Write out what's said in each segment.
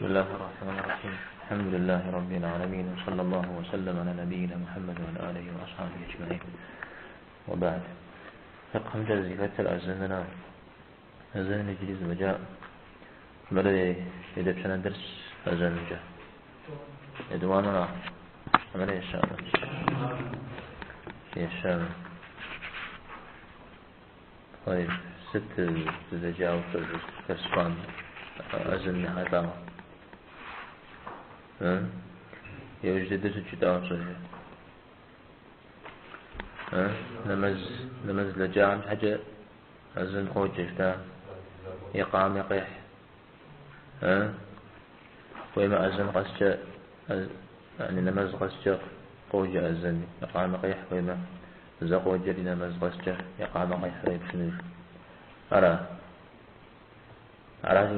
بسم الله الرحمن الرحيم. الحمد لله رب العالمين، وصلى الله وسلم على نبينا محمد وعلى آله وأصحابه أجمعين، وبعد. فقه زكاة الأزننا أزن إجلس وجاء بلد يدبشنا درس أزن جاء يدوانا عمل الشام الشام. طيب، ست جاء كسبان أزن نهاية يوجد درس جدا نمز لجام حاجة أزن خوجة إقامة قيح وإما أزن قسجة، يعني نمز قسجة قوجة أزن إقامة قيح، وإما زقوجة لنمز قسجة إقامة قيح. ويبشنج أرى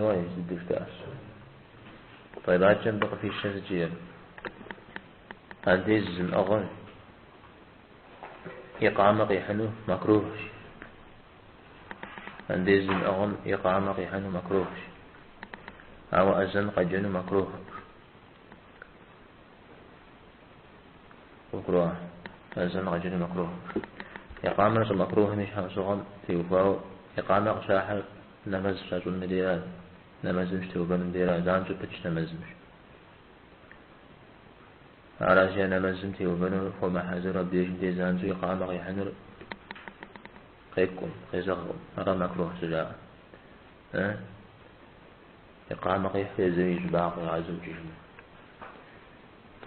هو يزيد دفتاس. طيب، هاد بقى في الشمس عندي الأغن إقامة قيحنو مكروه. عندي الأغن إقامة قيحنو مكروه، أو أزن قجنو مكروه. مكروه أزن قجنو مكروه، إقامة مكروه مش حاسوغم تيوفاو إقامة قشاحة نمز شاجون مديرات نمز مش توبة من ديرا زانجو بتش نمز مش على شيء نمز تيوبنو فما حزر بديش دي زانجو إقامة قيحنو قيكم قيزغم هذا مكروه سجاء. إقامة قيح في زوج باقي عزو جشم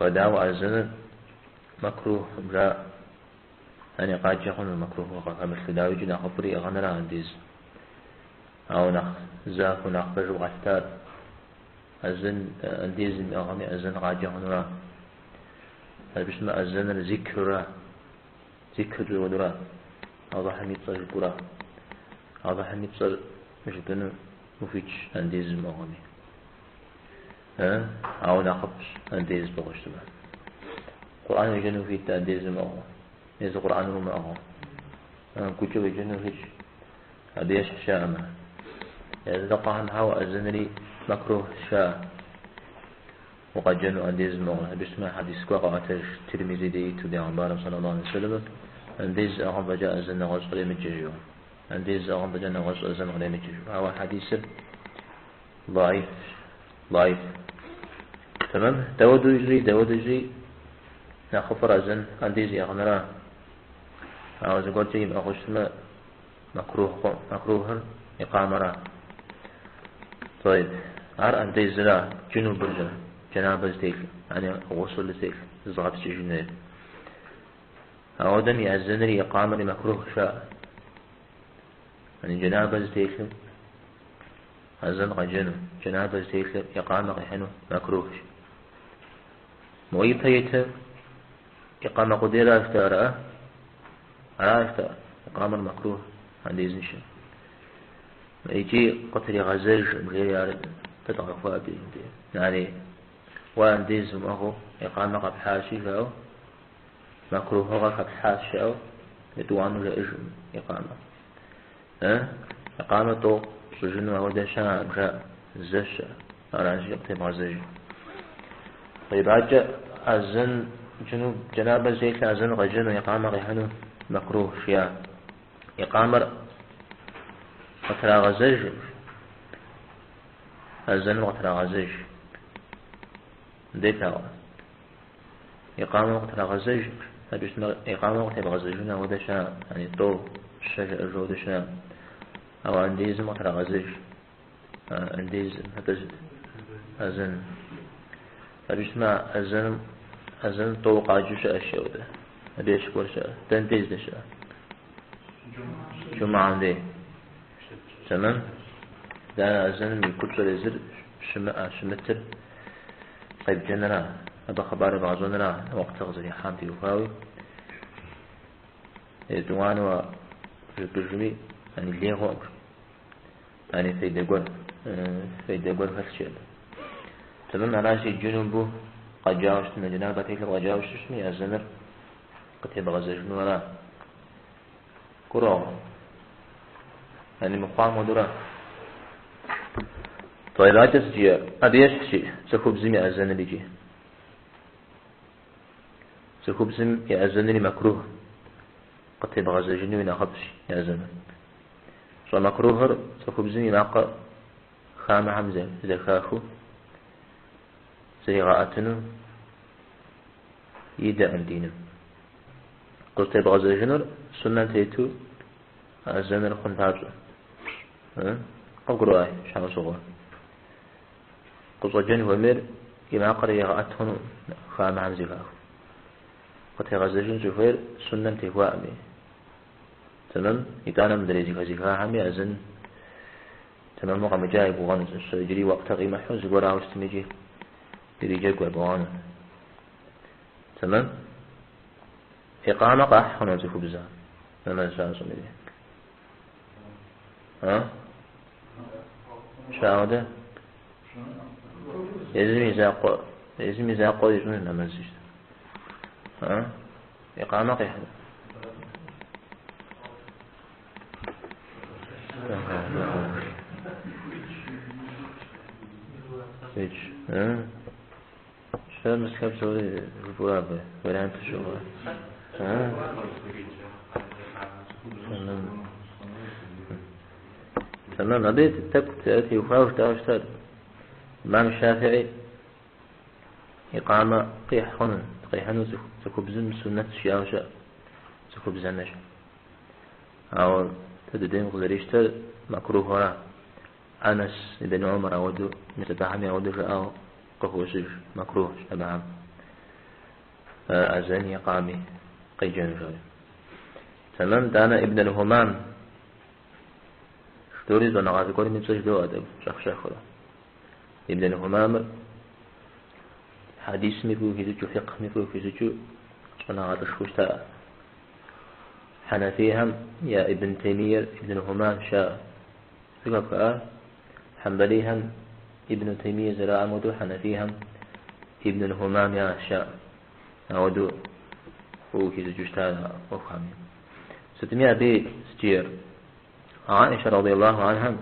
فداو أزن مكروه بلا يعني قاعد يخون المكروه وقع مثل داو جنا خفري أغنرا عنديز أو نخ زاف ونخ بجو غفتار أزن عنديز أغني أزن قاعد يخون را بس ما أزن ذكر ذكر ودرا هذا حميد صار القرى هذا حميد صار مش بنو مفيدش عنديز أغني أو نخبش عنديز بغش تبع قرآن يجنو في عنديز أغني إذا قرآن ما أغني كتب يجنو فيش هذا يش شامة لقاهم هوا أزنري مكروه شاء وقد جنوا عنديز مغنى بسم حديث قاعة الترمذي دي تبع عبارة صلى الله عليه وسلم عنديز أغنى بجاء أزن غش قديم الجيو عنديز أغنى بجاء غش أزن قديم الجيو هو حديث ضعيف ضعيف. تمام. داود يجري نخفر أزن عنديز أغنى را أو زقول جيم أغش مكروه مكروه إقامة را. طيب، عر عنديز را جنوب برجع جنابة زيك يعني غسل زيك زغط جنوب أودم يأذن لي إقامة لمكروه شاء يعني جنابة زيك أذن غجنو جنابة زيك إقامة غحنو مكروه مؤيب هيته إقامة قديرة افتراء أرى افتراء إقامة المكروه عندي زنشة يجي قتل غزاج بغير يعرف تتعرفوا أبي يعني وعندي زمه إقامة قد حاشي أو مكروه قد حاشي أو يتوانو لإجم إقامة إقامة تو سجن وهذا شاء جاء زش على شيء قتل غزاج. طيب، عجة أزن جنوب جنابة زيت أزن غجن إقامة غيحنو مكروه شيا إقامة قتل غزاج أزن قتل غزاج ديتا إقامة قتل غزاج إقامة قتل غزاجنا ودشا يعني طو الشجر ودشا أو عنديز قتل غزاج عنديز هتجد أزن فبيسمع أزن طو قاجوش أشياء وده أبيش كورشة تنتيز دشا جمعة عندي. تمام. ده أزن من كل زر شمتر. طيب، جنرا هذا خبر بعضنا وقت غزري حامتي وفاوي دوان و البرجمي يعني اللي هو يعني في دقول فالشيء. تمام. على شيء جنوبه قد جاوشت من جنابة تلك قد جاوشت اسمي الزمر قد تبغى زجن ولا كرة يعني مقام ودرا. طيب адэкӏэ сыт жиӏэр? Абы ещхьщ цӏыхубзым и азэныр икӏи. Цӏыхубзым и азэнри мэкрух, къытебгъэзэжынуи нэхъыфӏщ и азэныр. Щӏэмэкрухыр цӏыхубзым и макъыр хамэхэм зэхахыу зригъэӏэтыну идэкъым диным. Къыщӏытебгъэзэжынур суннэм тету азэныр хъун папщӏэ. Къыбгурыӏуа щхьэусыгъуэр? Къыщӏэджэн хуэмейр и макъыр иригъэӏэт хъуну хамэхэм зэхахыу. Къытегъэзэжын щӏыхуейр суннэм техуаӏыми. Тэмэм, итӏанэ мыдрей зэхэзыхахэми азэн тэмэму къэмыкӏа я гугъэну, иджыри уэкътэ къимыхьу зыгуэр ауэ сытми икӏи ириджэгу я гугъэну. Тэмэм? Икъамэ къахь хъуну цӏыхубзхэм нэмэз щащӏым ири. А? Щыӏэ Езым и закъуэ, езым и закъуэ ищӏыну нэмэз ищӏ. А? Икъамэ къихьыну. Ич. А? Щэ мысхэр псори жыпӏэу абы вариант щыӏэ. А? Тэмэм. Тэмэм. Абы тӏэкӏу теухуауэ жытӏауэ щытар. Имам Шафии икъамэ къихь хъуну, къихьыну цӏыхубзым суннэт жиӏауэ щыӏэ. Цӏыхубзэм ещхь. Ауэ дэ дыдейм къызэрищтэр мэкрухуэра. Анэс ибн Умар ауэдэу, мис абыхэми ауэдэу жаӏауэ къыхощыж мэкрухщ абыхэм. Азэни икъами къеджэну жаӏэу. Тэмэм, итӏанэ Ибн аль-Хумам жыдори щӏэныгъэлӏ гуэрым и цӏэ жыдоӏэ тӏэкӏу щӏэх-щӏэхыурэ. Ибн аль-Хумамыр хьэдисми фӏыуэ хищӏыкӏыу, фикъхми фӏыуэ хищӏыкӏыу щӏэныгъэлӏышхуэу щыта. Хьэнэфийхэм я Ибн Теймиер Ибн аль-Хумам жаӏэ. Зэхэфха? Хьэмбэлийхэм Ибн Теймие зэраӏэм хуэдэу хьэнэфийхэм Ибн аль-Хумам яӏэщ жаӏэ. Ауэдэу фӏыуэ хищӏыкӏыу щыта ӏуэхухэми. Сытми абы сыт жиӏэр? Аиша радиаллаху анхьэм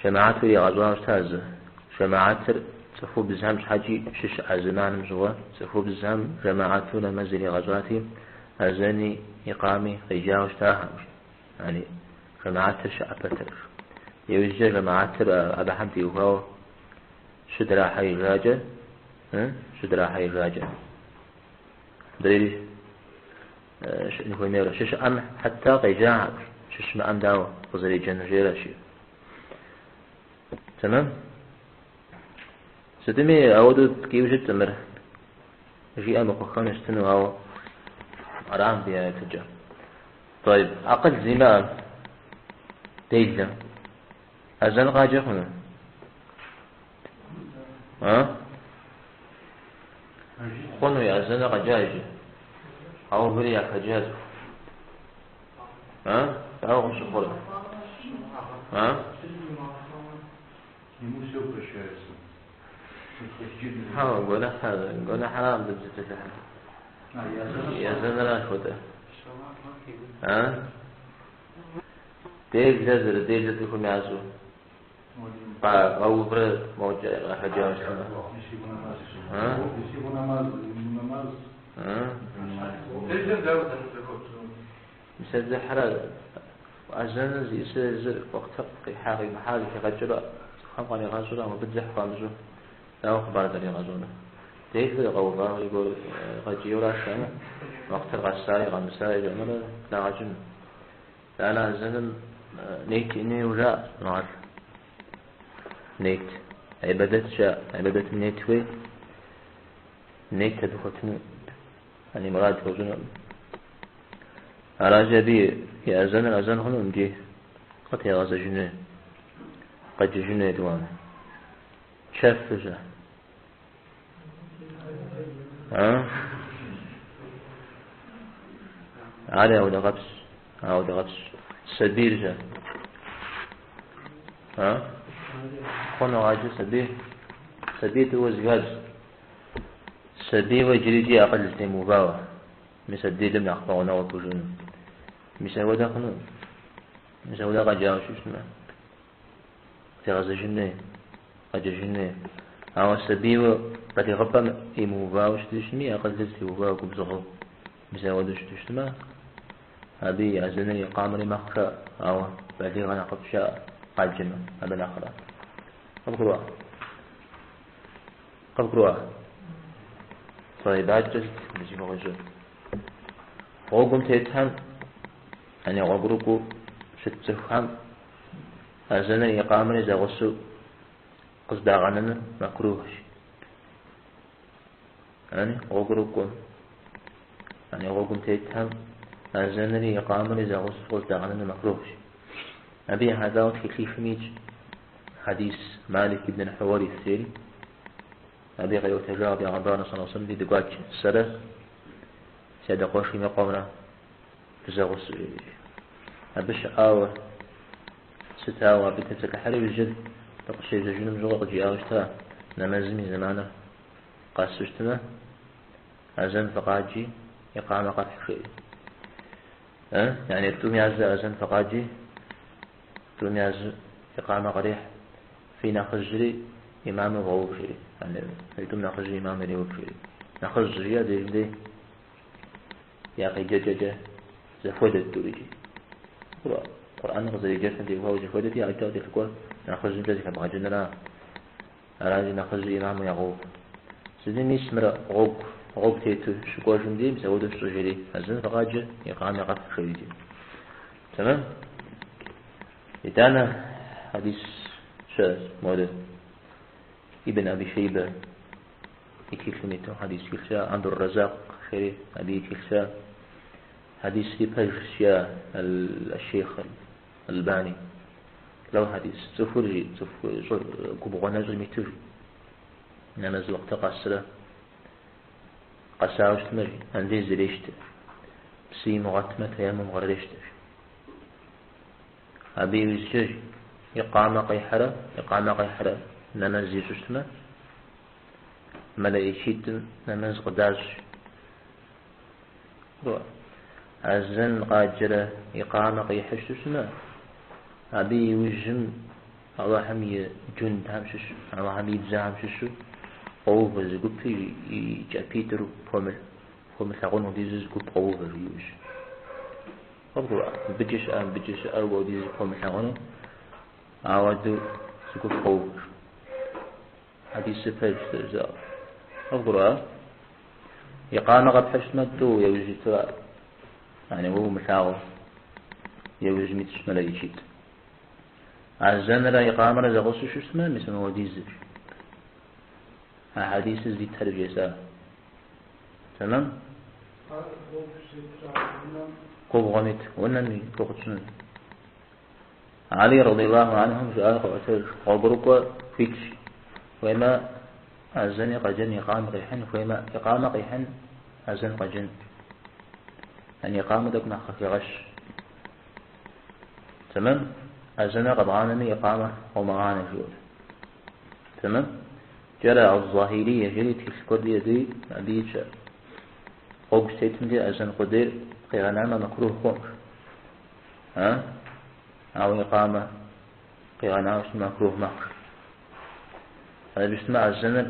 жэмаату иригъэщӏауэ щыта зы. Жэмаатыр цӏыхубзхэм щхьэкӏи щыщыӏэ зэманым щыгъуэ цӏыхубзхэм жэмаату нэмэз иригъэщӏати, азэни икъами къеджауэ щытахэм. Яни жэмаатыр щыӏэ пэтрэ. Иужькӏэ жэмаатыр абыхэм теухуауэ щыдрахьеижакӏэ, щыдрахьеижакӏэ. Мыдрейри щыӏэн хуеймейрэ. Щыщыӏэм хьэтта къеджахэм, щыщымыӏэм дауэ къызэреджэнур жери щыӏэ. Тэмэм? Сытми ауэдэу ткӏийуэ щыткъым мыр. Жиӏэ мыхъуххэну щытыну, ауэ арам ди еплъыкӏэ. Тӏэйб, акъыл зимыӏэ делэ. Азэн къаджэ хъуну? А? Хъуну, и азэныр къэджа иджы. Къэуври яхэджа цӏыху. А? Дауэ къыпщыхъурэ? А? Ему все прощается. Хьэуэ, гуэныхь, гуэныхьракъым дызытепсэлъыхьыр. И азэныращ хуэдэ. А? Делэ зэрыделэ цӏыхум ящӏэу. Къэуврэ мокӏэ къахэджауэ щытмэ. А? Если его намаз, ему намаз. А? Делэм дауэ зэрызэхуэпщӏынур? Мис Алыхьрэ азэныр зиӏысыр езыр уэхътыр къихьа къимыхьа зэхигъэкӏыурэ цӏыхухэм къаригъащӏэурэ абы дзыхь хуамыщӏу дауэ хъыбар зэригъэщӏэнур? Делэр къэувауэ зыгуэр къэкӏийуэрэ жаӏэмэ, уэхътыр къэсаи къэмысаи жаӏэмэрэ благъэкӏыну. Итӏанэ азэным нет иӏэн хуейуэ жаӏэ щӏэныгъэлӏ. Нет. Ибадэт жаӏэ. Ибадэтым нет хуей. Нет абы хуэтыну. Яни мурад хуэщӏынукъым. Аращи, абы и азэныр азэн хъунукъым икӏи къытегъэзэжыну, къэджэжыну етӏуанэ. Чэфыр-щэ. А? Ар яудэгъэпс, яудэгъэпс. Сабийр-щэ. А? Хъуну къаджэ сабий. Сабий тӏууэ зэхадз. Сабийуэ иджыри икӏи акъыл темыувауэ, мис а делэм нэхъ пэгъунэгъуу Зегъэзэжын хуей, къэджэжын хуей. Ауэ сабийуэ балигъыпӏэм имыувауэ щыту щытми, акъылыр зэтеувауэ губзыгъэу мис ауэдэу щыту щытмэ, абы и азэныр икъамэри мэхъу жаӏэ, ауэ балигъыр нэхъыфӏ жаӏэ къаджэмэ, абы нэхърэ. Къывгурыӏуа? Къывгурыӏуа? Тӏэйиб, адэкӏэ сыт мы зи гугъу ищӏыр? Гъуэгум тетхэм, яни гъуэгурыкӏуэу щыт цӏыхухэм азэныр икъамэри зэгъусэу къыздагъэнэныр мэкрухщ. Яни гъуэгурыкӏуэм, яни гъуэгум тетхэм азэнри икъамэри зэгъусэу къыздагъэнэныр мэкрухщ. Абы ехьэлӏауэ тхылъихым итщ хьэдис Малик ибн аль-Хьуэрис жери, абы къиӏуэтэжауэ Пегъэмбар саллаллаху алейхи ва сэллэм дей дыкӏуат сэрэ си адэ къуэшым и къуэмрэ дызэгъусэу жери. Абы щыӏауэ, сытауэ абы тепсэлъыхьри иужькӏэ дыкъыщежьэжынум щыгъуэ къыджиӏауэ щыта нэмэзым и зэманыр къэсу щытмэ, азэн фыкъаджи, икъамэ къэфхь жеӏэри. Яни тӏум языр азэн фыкъаджи, тӏум языр икъамэ кърехь, фи нэхъыжьри имаму вгъэув жеӏэри. Яни фи тӏум нэхъыжьри имам иреув жеӏэри. Нэхъыжь жиӏэр дежым дей я къеджэкӏэкӏэ зэхуэдэт тӏурикӏи. Къурӏэныр къызэреджэфым теухуауэ зэхуэдэти, адэкӏэ къыкӏэлъыкӏуэр нэхъыжьымкӏэ зэхэбгъэкӏынра. Арати, нэхъыжьыр имаму ягъэув. Сытми мис мыр гъуэгу, гъуэгу тету щыкӏуэжым дей, мис ауэдэу фщӏы жери, азэн фыкъаджэ, икъами къэфхь жери. Тэмэм? Итӏанэ хьэдис щыӏэщ, модэ Ибн Аби Шейбэ и тхылъым иту хьэдис тхылъ щыӏэ, Абдур-Разакъ жери абы и тхылъ щыӏэ. Хьэдисри пэжщ, жиӏэ Аль-Шейх Албани. Лэу хьэдис, цӏыхур жи, цӏыху губгъуэ нэщӏым иту жи. Нэмэз уэхътэ къэсрэ къэсауэ щытмэ жи, андез ирещтэ. Псы имыгъуэтмэ, тэеммум кърырещтэ жи. Абы иужькӏэ жи, икъамэ къихьрэ, икъамэ къихьрэ нэмэз ищӏу щытмэ, мэлэӏичитӏым нэмэз къыдащӏ. Азэн къаджэрэ икъамэ къихьу щытмэ, абы и ужьым Аллахьым и джундхэм щыщ, Аллахьым и дзэхэм щыщу къоувэ зы гупи и кӏапитӏыр пхуэмылъагъун хуэдизу зы гуп къоувэ и ужь. Къыбгурыӏуа? Мыбыкӏи щыӏэ, мыбыкӏи щыӏэ хуэдизу пхуэмылъагъуну, ауэдэу зы гуп къоувэ. Хьэдисыр пэжщ зэрыжаӏэу. Къыбгурыӏуа? Икъамэ къэпхьу щытмэ, тӏу яужь иту ар. Яни уэ умылъагъуу яужьым итщ мэлэӏичитӏ. Азэнрэ икъамэрэ зэгъусэу щытмэ, мис мыуэдизырщ. А хьэдисыр здитхэр вжесӏа. Тэмэм? Губгъуэм ит, унэм и гугъу тщӏынущ. Али радиаллаху анхум жиӏар къаӏуэтэж, гъуэгурыкӏуэ хуитщ. Хуеймэ, азэни къэджэн икъамэ къихьын, хуеймэ, икъамэ къихьын, азэн къэджэн. Яни икъамэ тӏэкӏу нэхъ къыхегъэщ. Тэмэм? Азэныр къэбгъанэми икъамэр къомыгъанэ жиӏэу. Тэмэм? Кӏэрэ Аз-Захирие жери тхылъ куэд езыри абы итщ. Гъуэгу щытетым де азэн къудейр къигъэнамэ мэкрух хъуӏым. А? Ауэ икъамэ къигъэнауэ щытмэ мэкрух мэхъу. Абы щытмэ азэныр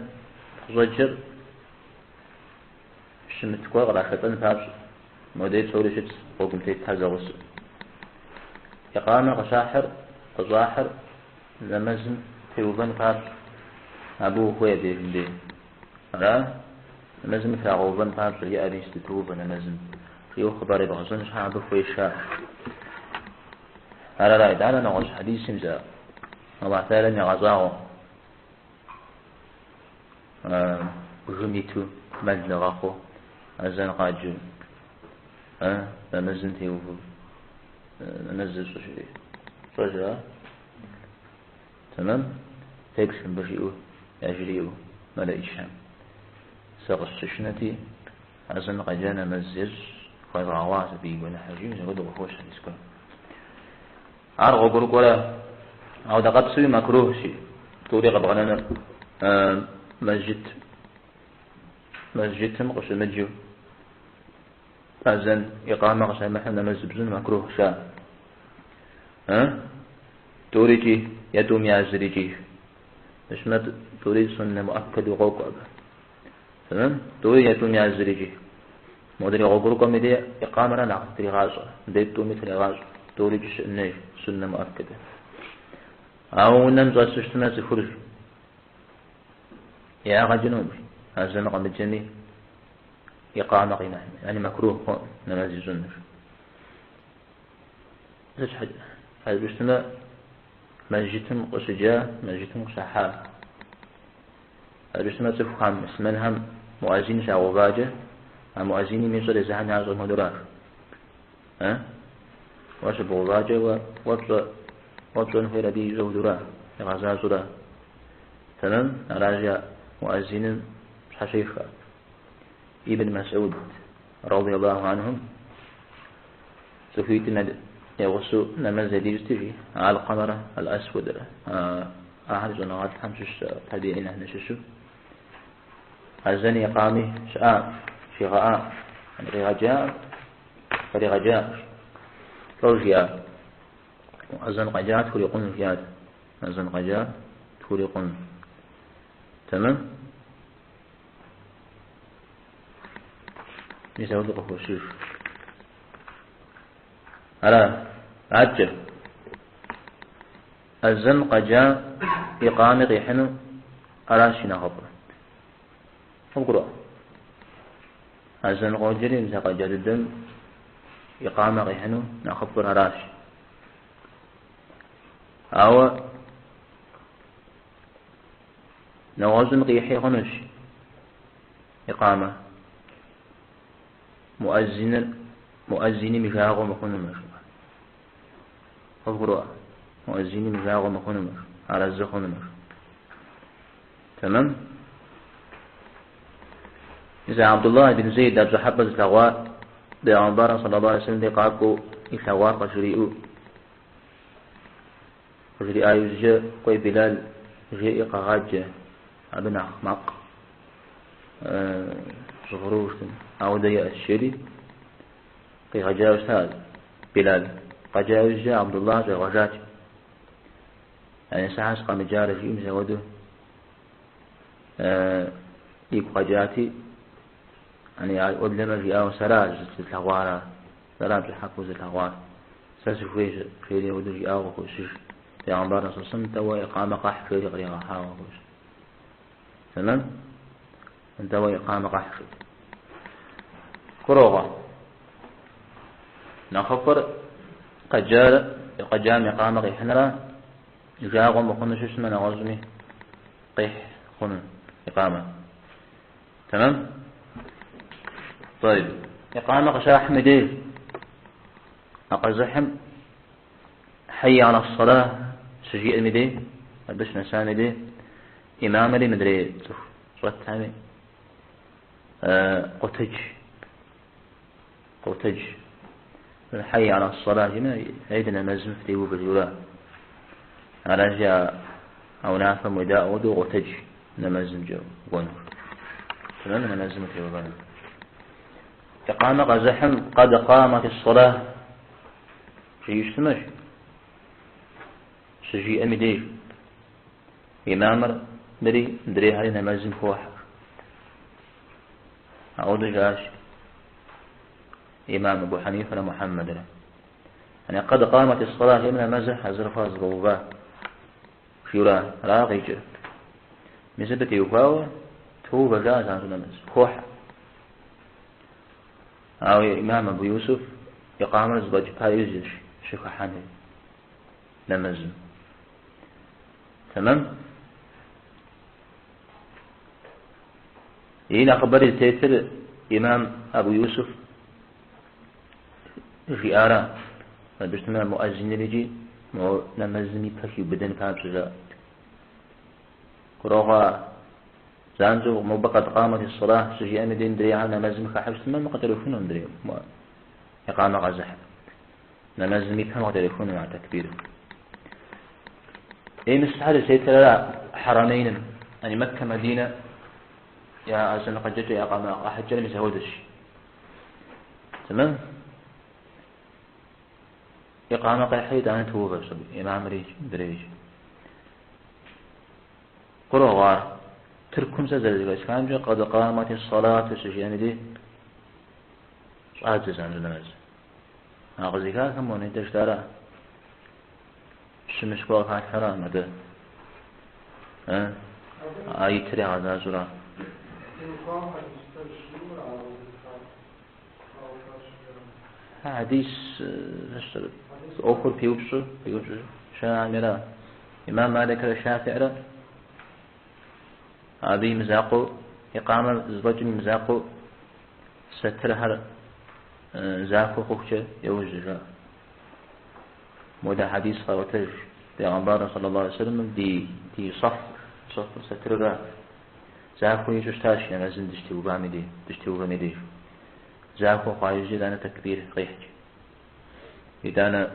къыщӏэджэр щымыт гуэр кърашэлӏэн папщӏэ. Модей псори щытщ, гъуэгум тетхэр зэгъусэу. Икъамэ къыщахьыр, къыщӏахьыр нэмэзым теувэн папщӏэ. Абы ухуей абдежым дей. Ара? Нэмэзым трагъэувэн папщӏэ, иӏэ мис дытоувэ нэмэзым. Жиӏэу хъыбар ебгъэщӏэн щхьэ абы хуейщ ар. Арара, итӏанэ нэгъуэщӏ хьэдисым жаӏэ. Аллахь Тэхьэлам егъэщӏагъуэ. Бгым иту мэл зыгъэхъуу, азэн къаджэу, нэмэзым теувэу, нэмэз зыщӏу жери. Пщӏэжрэ? Тэмэм? Феплъ мыбы жиӏэу, яжриӏэу мэлэӏичхэм. Сэ къысщышынэти, азэн къэджа нэмэз ещӏ, хуэзгъэгъуащ абы и гуэныхьыр жиӏэу, зэхуэдэу къыхощ хьэдис гуэрым. Ар гъуэгурыкӏуэрэ ауэдэ къабзэуи мэкрухщи, тӏури къэбгъэнэныр мэжджыт, мэжджытым къыщымыджэу азэн икъамэ къыщамыхьу нэмэз пщӏын мэкрухщ ар. Тӏурикӏи. Е тӏум языр икӏи. Мыщмэ тӏури суннэ муӏэккэду къокӏуэ абы. Тэмэм? Тӏури е тӏум языр икӏи. Модрей гъуэгурыкӏуэм и дей икъамэра нэхъ тригъащӏэ, мыдей тӏуми трегъащӏэ. Тӏури икӏи щыӏэн хуейщ суннэ муӏэккэдэ. Ауэ унэм щӏэсу щытмэ цӏыхур ягъэ кӏынукъым, азэн къэмыджэми икъамэ къимыхьми, яни мэкрух хъуӏым нэмэз ищӏыныр. Сыт щхьэкӏэ? Жыпӏэу щытмэ, мэжджытым къыщыджа, мэжджытым къыщахьа. Жыпӏэу щытмэ, цӏыхухэм, муслъымэнхэм муӏэзин щагъэувакӏэ, а муӏэзиным ищӏэр езыхэм ящӏэм хуэдэуращ. Э? Уэ щыбгъэувакӏэ, уэ, уэ пщӏэ, уэ пщӏэн хуейр абы ищӏэ хуэдэура, игъэзащӏэура. Тэмэм, аращи, муӏэзиным щхьэщехэ. Ибн Масӏуд, радиаллаху анхум, цӏыхуитӏым я гъусэу нэмэз ядищӏти, жи, Алкъэмэрэ Аль-Асуэдрэ. Ахэр щӏэныгъэлӏхэм щыщ табиӏинхэм ящыщу. Азэни икъами щыӏа, щигъэӏа, къигъэджа, къригъэджа. Лӏо жиӏа? Азэн къэджа тхурикъун жиӏат. Азэн къэджа тхурикъун. Тэмэм? Мис ауэдэу къыхощыж. Ара, адэкӏэ. Азэн къэджа икъами къихьыну аращ и нэхъыфӏыр. Къыбгурыӏуа? Азэн къоджэри мис а къэджа дыдэм икъамэ къихьыну нэхъыфӏыр аращ. Ауэ нэгъуэщӏым къихьи хъунущ икъамэ. Муӏэзиныр, муӏэзиным и жагъуэ мыхъунумэ, жыпӏэ. Къывгурыӏуа? Муӏэзиным и жагъуэ мыхъунумэ, арэзы хъунумэ. Тэмэм? Мис а Абдуллах ибн Зейд а пщӏыхьэпӏэ зылъэгъуар Бегъымбарым саллаллаху алейхи вассалам дей къакӏуэу илъэгъуар къыжриӏэу къыжриӏа иужькӏэ кӏуэи Билал жеӏи къэгъаджэ, абы нэхъ макъ жьгъыру щытын. Ауэдэ иӏэщ жери къигъэджауэ щытащ Билал. Къэджа иужькӏэ Абдуллах щӏегъуэжащ. Яни сэ щхьэ сыкъэмыджарэ жиӏэу мис ауэдэу игу къэкӏати, яни уеблэмэ жиӏауэ сэращ зылъэгъуар, сэра пщӏыхьэпӏэу зылъэгъуар. Сэ сыхуейщ жери ауэдэу жиӏауэ къыхощыж. Пегъэмбар саллаллаху нтӏэ уэ икъамэ къэхь жери къригъэхьауэ къыхощ. Тэмэм? Нтӏэ уэ икъамэ къэхь жери. Гурыӏуэгъуэ. Нэхъыфӏыр къэджар, къэджам икъамэ къихьынра, жагъуэ мыхъуну щытмэ нэгъуэщӏми къихь хъуну икъамэ. Тэмэм? طيب. Икъамэ къыщахьым и деж а къэзыхьым хьэйя аля ссала щыжиӏэм и дей, абы щынэсам и дей, имамри мыдрей цӏыху щӏэтхэми къотэдж. Къотэдж. Хьэйя аля ссала жиӏэмэ, ей ди нэмэзым фытеувэ жиӏэура. Аращи, а унафэм уедаӏуэ хуэдэу къотэдж нэмэзымкӏэ кӏуэну. Тэмэм нэмэзым утеувэну. Икъамэ къэзыхьым къэд къамэти ссала жиӏэу щытмэщ. Щыжиӏэм и деж имамыр мыри мыдрейхэри нэмэзым хохьэ. Ауэдэу жаӏащ имам Абу Хьэнифэрэ Мухьэммэдрэ. Яни къэд къамэти ссала жиӏэмэ нэмэзыр хьэзыр хъуа зэфӏэува. Жиӏэура, ара къикӏыр. Мис абы теухуауэ тоувэ жаӏэ занщӏэу нэмэз, хохьэ. Ауэ имам Абу Юсуф икъамэр зэфӏэкӏыпа иужьщ щыхыхьэнур нэмэзым. Тэмэм? И нэхъыбэри зытетыр имам Абу Юсуф жиӏара. Абы щытмэ муӏэзиныр икӏи мо нэмэзым и пэ хиубыдэн папщӏэ жаӏэ. Гурыӏуэгъуа занщӏэу мобы къэд къамэти ссала щыжиӏэм и дей мыдрейхэр нэмэзым хыхьэу щытмэ, мы къыкӏэрыхуну мыдрей икъамэ къэзыхьыр. Нэмэзым и пэм къыкӏэрыхуну а тэкбирыр. Ей мысхьэр зытетыр ара Хьэрамейным, яни Мэккэ, Мадинэ я азэн къэджэкӏэ, я икъамэ къэхьыкӏэр мис апхуэдэщ. Тэмэм? Икъамэ къехьри итӏанэ тоувэщ абы, имамри мыдрейри. Гурыӏуэгъуэ ар? Тыркум сэ зэрызэхэсхамкӏэ, къэд къамати ссалату щыжиӏэм и дей щӏадзэ занщӏэу нэмэз. А къызыхахым монетэ жытӏара? Щымыщ гуэр къыхалъхьэра мыдэ? А итыр ягъэзащӏэра? Хьэдис ӏуэхур пиупщӏу, пиупщӏу щыӏэмира? Имам Маликрэ Шафиӏрэ абы и мызакъуэу, икъамэ зэфӏэкӏым и мызакъуэу сэтырхэр захуэ хъухукӏэ еужь жаӏэ. Модэ хьэдис къаӏуэтэж Пейгъэмбар саллаллаху алейхи вассаламым ди ди сэф, сэфыр сэтырра захуэ ищӏу щытащ нэмэзым дыщытеувам и дей, дыщытеувэм и деж. Захуэ хъуа иужькӏэ итӏанэ тэкбир къихькӏ. Итӏанэ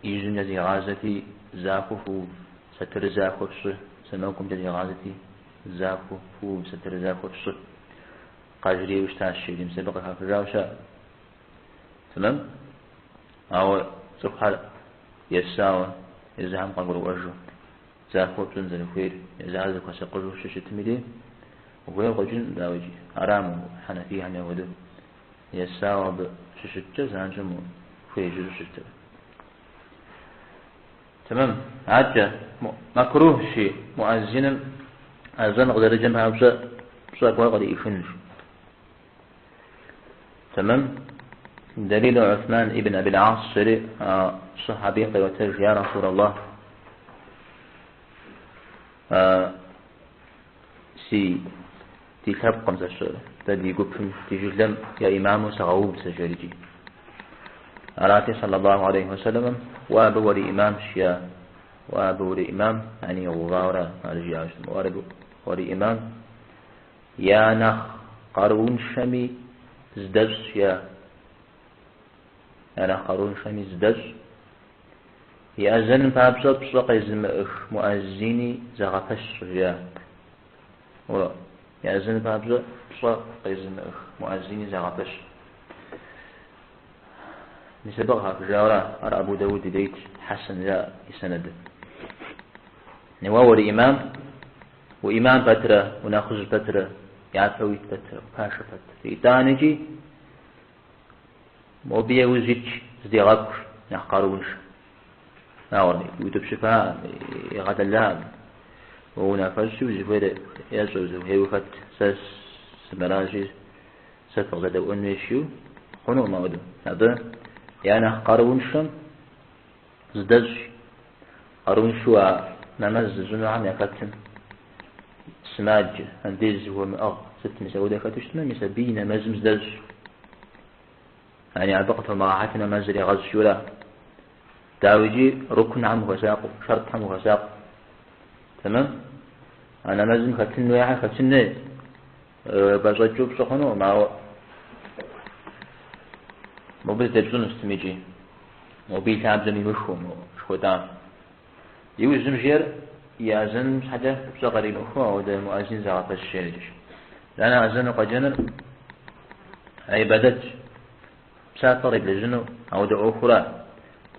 ижьымкӏэ зигъазэти захуэ фыув, сэтыр захуэ фщӏы, сэмэгумкӏэ зигъазэти захуэ фыув, сэтыр захуэ фщӏы. Къажриӏэу щытащ, жери мис абы къыхахыжауэ щыӏэ. Тэмэм? Ауэ цӏыхухэр есауэ, езыхэм къагурыӏуэжу, захуэ пщӏын зэрыхуейр, езыхэр зыхуэсакъыжу щыщытым и дей, ухуейуэ къикӏынкъым, дауикӏ, арам хьэнэфийхэм яхуэдэу есауэ абы щыщыткӏэ занщӏэу хуежьэу щытыр. Тэмэм, адэкӏэ, мэкрухщи, муӏэзиным азэн къызэрыджэм папщӏэ пщӏэ гуэр къриӏыхынущ. Тэмэм, дэлилу Усман ибн Абил Ас жери сыхьэбийм къеӏуэтэж, я Расул Аллах, си ди лъэпкъым зэщӏ, дэ ди гупым, ди жылэм я имаму сыгъэув сэ жерикӏи. Арати, саллаллаху алейхи вассаламым, уэ абы уриимамщ, я, уэ абы уриимам, яни игъэувауэрэ ар жиӏащ, уэ абы уриимам, Я нэхъ къарууншэми здэщӏ, я. Я нэхъ къарууншэми здэщӏ. И азэным папщӏэ пщӏэ къезымыӏых муӏэзини зэгъэпэщ, жиӏа. Уэ, и азэным папщӏэ пщӏэ къезымыӏых муӏэзини зэгъэпэщ. Мис абы къыхахыжауэра, ар Абу Дауд и дей итщ, Хьэсэн жаӏэ и сэнэдыр. Уэ уриимам, уимам пэтрэ, унэхъыжь пэтрэ, япэ уит пэтрэ, упашэ пэтрэ. Итӏанэкӏи мобы яужь итщ, зыдегъэкӏущ, нэхъ къарууншэ. Ауэ иутӏыпщыфаӏым, игъэдэлаӏым. Унафэщӏи узыхуейр ещӏэ, узыхуейр ухэт, сэ сымыращи, сэ фыкъызэдэӏуэн хуейщ жиӏэу хъунукъым ауэдэу. Абы я нэхъ къарууншэм зыдэщӏ къарууншэу а нэмэз зыщӏынухэм яхэтым сымаджэ, андез зыхуэмыӏыгъ, сыт мис ауэдэ хэту щытмэ, мис абы и нэмэзым зыдэщӏ. Яни абы къытомыгъэхьэти нэмэзыр егъэщӏ жиӏэура. Дауикӏи рукнхэм ухуэсакъыу, шэртхэм ухуэсакъыу. Тэмэм? А нэмэзым хэтын хуейхэр хэтын хуей. Пӏэщӏэкӏыу пщӏы хъунукъым, ауэ мобы зыдэпщӏыну сытым икӏи. Мобы и лъабжьэм имыхыу, мо жыхуэтӏам. Иужьым жиӏэр и азэным щхьэкӏэ пщӏэ къримыхыу, ауэдэ муӏэзин зэгъэпэщ жиӏэрикӏыщ. Итӏанэ азэну къэджэныр гьибадэтщ. Псапэ къиблэжьыну ауэдэ ӏуэхура?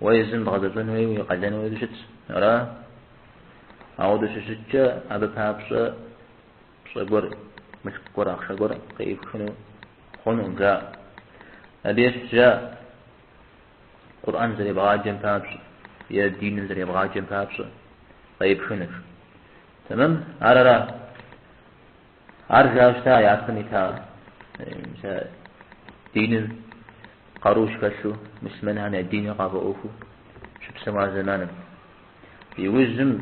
Уэ езым бгъэзэщӏэн хуейуэ уи къалэну хуэдэу щытщ, ара? Ауэдэу щыщыткӏэ абы папщӏэ пщӏэ гуэр, мылъку гуэр, ахъшэ гуэр къеӏыпхыну хъунукъым, жаӏэ. Абы ещхь жаӏэ Къурӏэн зэребгъаджэм папщӏэ е диным зэребгъаджэм папщӏэ къеӏыпхыныр. Тэмэм? Ар ара? Ар жаӏэу щыта япэм ита диным къару щыхэлъу, муслъымэнхэм я диныр къафӏэӏуэхуу щыпсэуа зэманым. Иужьым,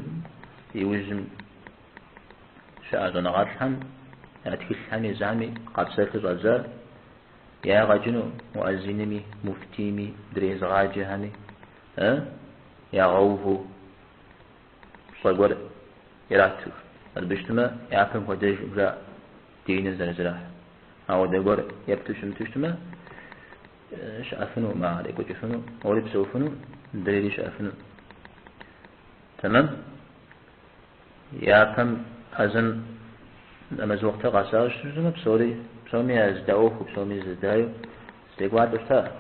иужьым щыӏэ щӏэныгъэлӏхэм я тхылъхэми езыхэми къапсэлъу щӏадзар ягъэ кӏыну муӏэзинми, муфтийми, мыдрей езыгъаджэхэми ягъэуву пщӏэ гуэр ирату. Абы щытмэ, япэм хуэдэжкъым жаӏэ диныр зэрызэрахьэр. Ауэдэ гуэр епту щымыту щытмэ, щыӏэфынукъым ар, екӏуэкӏыфыну, уэри псэуфыну, мыдрейри щыӏэфыну. Тэмэм? Япэм азэн нэмэз уэхътэ къэсауэ щытмэ, псори, псоми я зэдаӏуэхуу, псоми зэдайу зэдекӏуалӏэу щыта.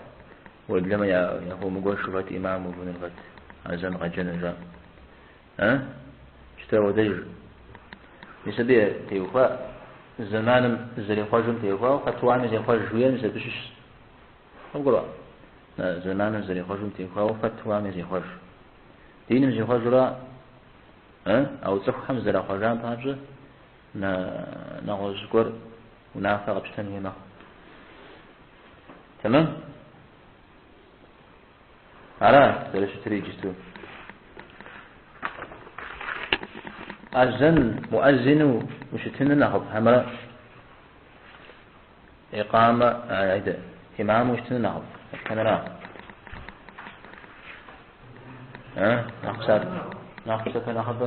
Уеблэмэ яхуэмыгуэшу хэт имам увынур, хэт азэн къэджэнур жаӏэу. А? Щытэ ауэдэж. Мис абы теухуа зэманым зэрихъуэжым теухуауэ фэтуами зехъуэж жиӏэр мис абы щыщщ. Къыбгурыӏуа? Зэманым зэрихъуэжым теухуауэ фэтуами зехъуэж. Диным зихъуэжурэ, ауэ цӏыхухэм зэрахъуэжам папщӏэ нэгъуэщӏ гуэр унафэ къэпщтэн хуей мэхъу. Тэмэм? Ара зэрыщытыр иджысту. Азэн муӏэзину ущытыныр нэхъыфӏ хьэмэрэ икъамэ айдэ имаму ущытыныр нэхъыфӏ? Дэтхэнэра? Нэхъ псапэ, нэхъ псапэ нэхъыбэ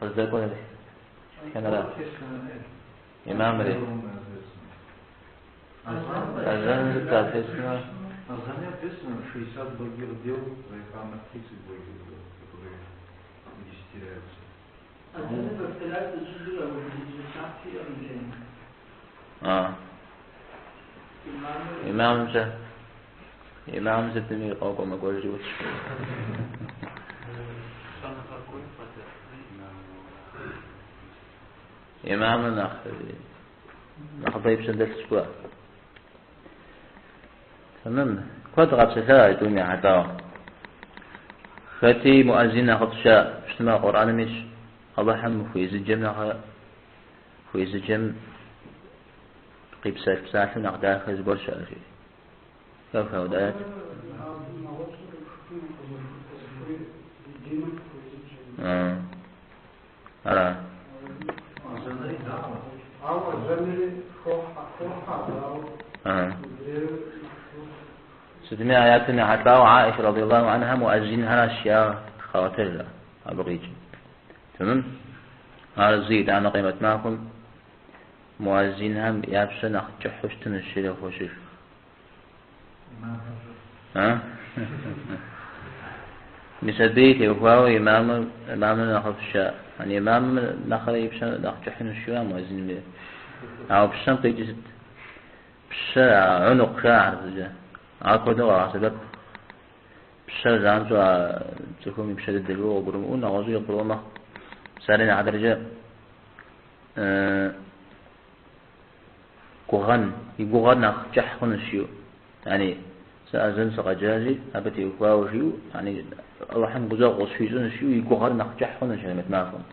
къыздэкӏуэр дэтхэнэра? Имамри. Азэн соответственно. Азане ответственно 60 благих дел, за икамат 30 благих дел, которые удесятеряются. Имамымкӏэ, имамым сытми къокӏуэ мэкӏуэжри ӏутщ. Имамыр нэхъ нэхъыбэ и пщэм дэлъщ жыхуаӏэ. Тэмэм. Куэд къапсэлъа а тӏум ехьэлӏауэ. Хэти муӏэзин нэхъыфӏщ жаӏэ, щытмэ Къурӏэным итщ, Алыхьым хуезыджэм нэхърэ хуезыджэм къипсэлъ псалъэм нэхъ дахэ зыгуэр щыӏэ жи. Хэт апхуэдэ аят? Ара? Сытми аятым ехьэлӏауэ Аиша радиаллаху анха муӏэзинхэращ жаӏэ къаӏуэтэжа абы къикӏ. Тэмэм? Ар зы итӏанэ къемэт махуэм муӏэзинхэм я пщэр нэхъ кӏыхьу щытынущ жери къыхощыж. Мис абыи теухуауэ имамыр, имамыр нэхъыфӏщ жаӏэ. Ани имамым нэхърэ и пщэр нэхъ кӏыхьынущ жиӏа муӏэзиным. Ауэ пщэм къикӏыр сыт? Пщэ عنق жаӏэр зыкӏэ. Ар куэду къагъэсэбэп. Пщэр занщӏэу а цӏыхум и пщэ дыдэ жыпӏэу къыгурымыӏуэу нэгъуэщӏуи къыгурыӏуэ мэхъу. Псалъэм и хьэтыркӏэ гугъэн, и гугъэр нэхъ кӏыхь хъунущ жиӏэу. Яни, сэ азэн сыкъэджащи, абы теухуауэ жиӏэу, яни, Алыхьым гущӏэгъу къысхуищӏынущ жиӏэу, и гугъэр нэхъ кӏыхь хъунущ къемэт махуэм.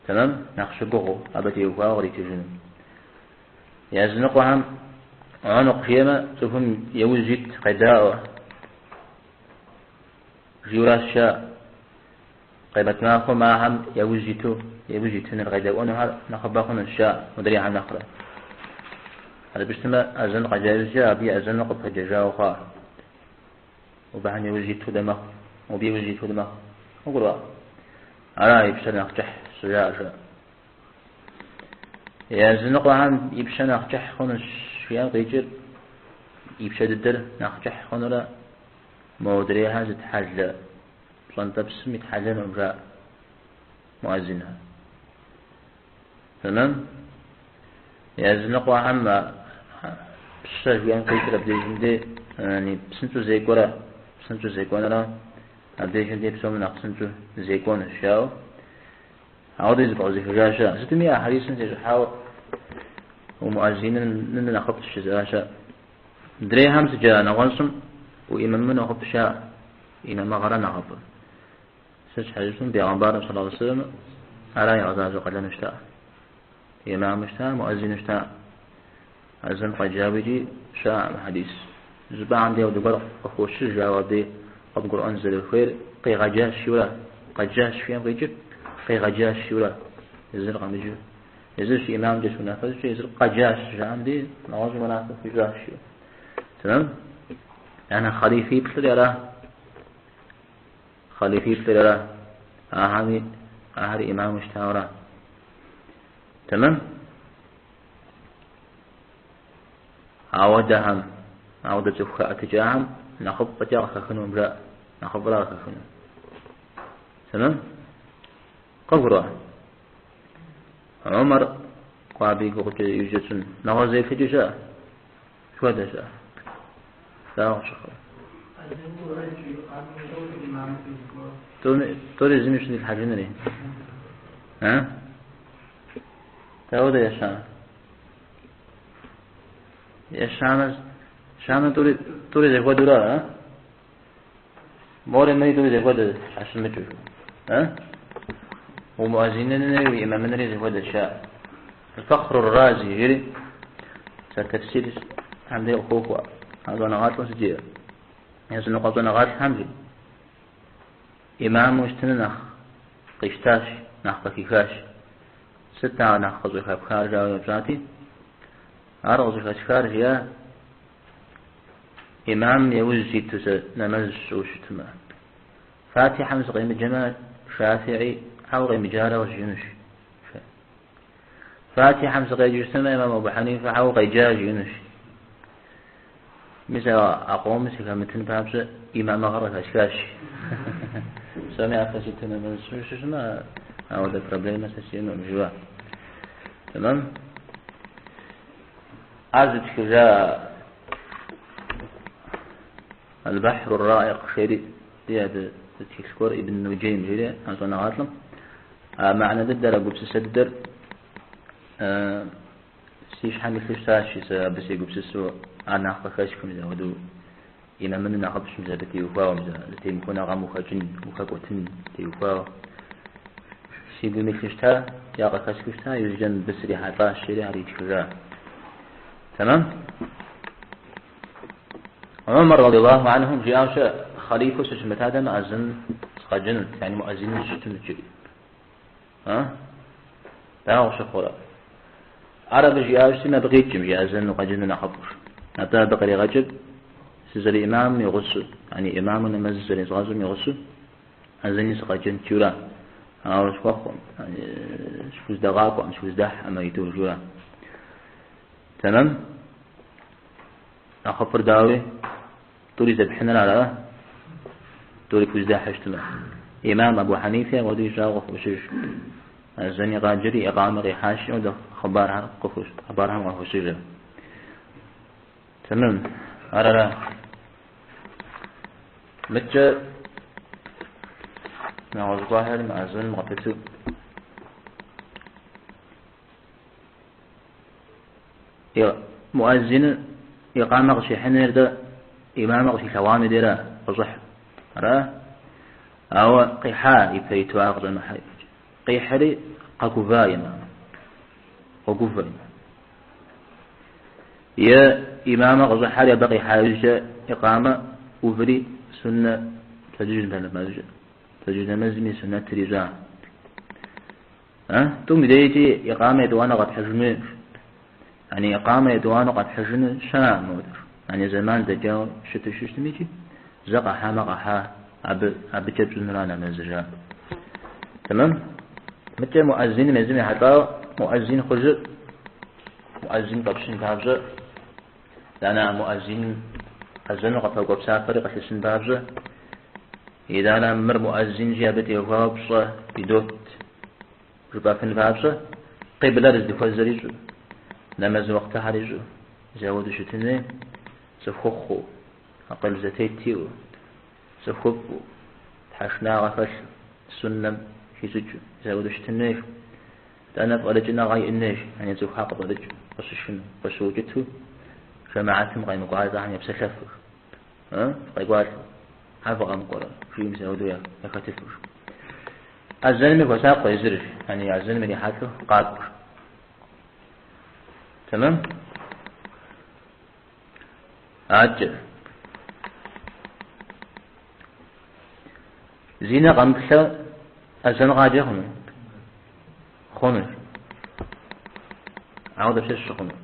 Тэмэм, нэхъ щыгугъыу абы теухуауэ къритыжыну. Языныкъуэхэм عنق жиӏэмэ, цӏыхум яужь ит къедаӏуэ. Жиӏэуращ жаӏэ. Къемэт махуэм ахэм яужь иту, яужь итыныр къедэӏуэнухэр нэхъыбэ хъунущ, жаӏэ, мыдрейхэм нэхърэ. Абы щытмэ, азэн къэджа иужькӏэ абы и азэныр къыпэджэжауэ хъуа. Абыхэм яужь иту дэ мэхъу, абы яужь иту дэ мэхъу. Къыбгурыӏуа? Ара и пщэр нэхъ кӏыхь щӏыжаӏэр, жаӏэ. Языныкъуэхэм и пщэр нэхъ кӏыхь хъунущ, жиӏэм къикӏыр и пщэ дыдэр нэхъ кӏыхь хъунурэ модрейхэр зытхьэлэ пщӏэнтӏэпсым итхьэлэнукъым, жаӏэ муӏэзинхэр. Тэмэм? Языныкъуэхэм пщэ жиӏэм къикӏыр абдежым де псынщӏэу зекӏуэрэ, псынщӏэу зекӏуэнрэ, абдежым де псоми нэхъ псынщӏэу зекӏуэнущ, жаӏэу. Ауэдэу зэпкърызыхыжа щыӏэ. Сытми а хьэдисым тещӏыхьауэ умуӏэзиныр нэхъыфӏщ жызыӏа щыӏэ. Мыдрейхэм сыджа нэгъуэщӏым уӏимаму нэхъыфӏщ жаӏэ, имамыгъэрэ нэхъыфӏыр. Сыт щхьэкӏэ жыпӏэмэ, бегъымбарым صلى الله عليه وسلم ара игъэзащӏэ къалэну щыта. Имаму щыта, муӏэзину щыта. Азэн къэджауэ икӏи щыӏэкъым хьэдис. Жыпӏахэм де апхуэдэ гуэр къыхощыж, ауэ абы къыбгурыӏуэн зэрыхуейр къигъэджащ жиӏэурэ, къэджащ жиӏэм къикӏыр къигъэджащ жиӏэурэ, езыр къэмыджэу. Езыр щыӏимамкӏэ щыунафэщӏкӏэ езыр къэджащ жаӏэм де нэгъуэщӏым унафэ хуищӏащ жиӏэу. Тэмэм? Яна хъалифиплӏри ара? Хъалифиплӏри ара? Ахэми, ахэри имаму щытауэ ара? Тэмэм? Ауэдэхэм, ауэдэ цӏыху хэӏэтыкӏахэм нэхъыфӏ фӏэкӏа къыхэхынукъым жаӏэ, нэхъыфӏра къыхэхыну. Тэмэм? Къывгурыӏуа? Умар кӏуэ абы и гугъукӏэ иужькӏэ тщӏын. Нэгъуэщӏ зы еплъыкӏи щыӏэ? Сыт хуэдэ щыӏэ? Дауэ къыпщыхъурэ? Тӏури зыми щыдилъхьэжынури. А? Дауэдэ ещанэ? Ещанэ, ещанэ тӏури, тӏури зэхуэдэура, а? Мори мыри тӏури зэхуэдэ щхьэщымыкӏыу. А? Умуӏэзинынри уи имамынри зэхуэдэ щыӏэ. Фэхъру Рази жери, сэ тэфсир хьэм дей къыхуохуэ. А щӏэныгъэлӏым сыт жиӏэр? Языныкъуэ щӏэныгъэлӏхэм жи. Имаму щытыныр нэхъ къищтащ, нэхъ къыхихащ. Сыт ар нэхъ къыщӏыхэпхар жауэ еупщӏати, ар къыщӏыхэсхар жиӏа, имамым иужь иту сэ нэмэз сщӏыу щытмэ. Фатихьэм сыкъемыджэмэ, Шафии хьэуэ къемыджарэ къызжиӏэнущ. Фатихьэм сыкъеджэу щытмэ, имам Абу Хьэнифэ хьэуэ къеджа жиӏэнущ. Мис а къомым сыхэмытын папщӏэ имамыгъэр къыхэсхащ. Псоми япэ ситу нэмэз сщӏыу щытмэ, ауэдэ проблемэ сэ сиӏэнукъым жиӏа. Тэмэм? Ар зытхыжа Аль-Бахру Раикъ жери, ди абы зы тхылъ гуэр Ибн Нуджейм жери а щӏэныгъэлӏым а мыхьэнэ дыдэр, а гупсысэ дыдэр Си щхьэм илъу щытащ, сэ абы сегупсысу ар нэхъ къыхэсхым, мис апхуэдэу имамыныр нэхъыфӏщ, мис абы теухуауэ, мис зэтемыхуэныгъэм ухэкӏын, ухэкӏуэтын теухуауэ. Си гум илъу щыта, я къыхэсхыу щыта, иужькӏэ мыбы срихьэлӏащ, жери ар итхыжа. Тэмэм? Умар радиаллаху анхум жиӏауэ щыӏэ, хъалифэу сыщымытатэмэ, азэн сыкъэджэнут, яни муӏэзину сыщытынут, жери. А? Дауэ къыщыхъурэ? Ар абы жиӏауэ щытми, абы къикӏым, жи азэн укъэджэну нэхъыфӏщ. Атӏэ абы къригъэкӏыр сызэрыимамым и гъусэу, яни имаму нэмэз зэрезгъэщӏым и гъусэу, азэни сыкъэджэнт жиӏэура. Ауэ схуэхъуэм, яни схуздэгъакӏуэм, схуздэхьэмэ иту жиӏэура. Тэмэм? Нэхъыфӏыр дауи, тӏури зэпхьыныр ара? Тӏури пхуздэхьу щытмэ. Имам Абу Хьэнифи апхуэдэу ищӏауэ къыхощыж. Азэни къаджэри, икъамэ къихьащи, апхуэдэ хъыбархэр къыхощ, хъыбархэм къахощыж. Тэмэм, ар ара? Мыткӏэ нэгъуэщӏ гуэрхэри мы азэным къыпыту. Муӏэзиныр икъамэ къыщихьыныр дэ имамыр къыщилъэгъуам и дейра къыщӏыхь. Ара? Ауэ къихьа ипэ иту ар къыщӏэмыхьэ. Къихьри къэгува имам. Къогувэ имам. Е имамыр къыщӏыхьэри абы къихьа иужькӏэ икъамэ уври суннэ пщэдджыжь нэмэзкӏэ. Пщэдджыжь нэмэзым и суннэтыр ищӏа. Тӏум дежкӏи икъамэ етӏуанэ къэпхьыжыну, яни икъамэ етӏуанэу къэпхьыжыну щыӏэкъым мыуэдэр. Яни зэман дэкӏауэ щыту щыщытым икӏи, зэ къэхьамэ къэхьа, абы, абыкӏэ пщӏынура нэмэзыр жаӏэ. Тэмэм? Мыткӏэ муӏэзиным езым ехьэлӏауэ муӏэзин хъужыр, муӏэзин фӏэпщын папщӏэ, итӏанэ а муӏэзиным азэну къыпэкӏуэ псапэри къылъысын папщӏэ, Итӏанэ мыр муӏэзинщи, абы теухуауэ пщӏэ идот жыпӏэфын папщӏэ, къиблэр здыхуэзэр ищӏу, нэмэз уэхътэхэр ищӏу, зауэду щытын хуей, цӏыхухъуу, акъыл зэтет иӏэу, цӏыхуфӏу, тхьэшынагъэ хэлъу, суннэм хищӏыкӏыу, зауэду щытын хуейщ. Итӏанэ фӏэрыкӏыныгъэ иӏэн хуейщ, яни цӏыхухэр къыфӏэрыкӏыу, къыщышыну, къыщыукӏыту, жэмыхьэтым къемыкӏуалӏэхэм епсэлъэфу. Фыкъекӏуалӏэ, хьэ фыкъэмыкӏуэрэ, жиӏэу мис ауэдэу яхэтыфу. Азэнми хуэсакъуэ езыр, яни азэным ирихьэлӏэу къакӏуэ. Тэмэм? Адэкӏэ. Зи нэ къэмыплъэ азэн къаджэ хъуну? Хъунущ. Ауэ дапщэщ щыхъуну?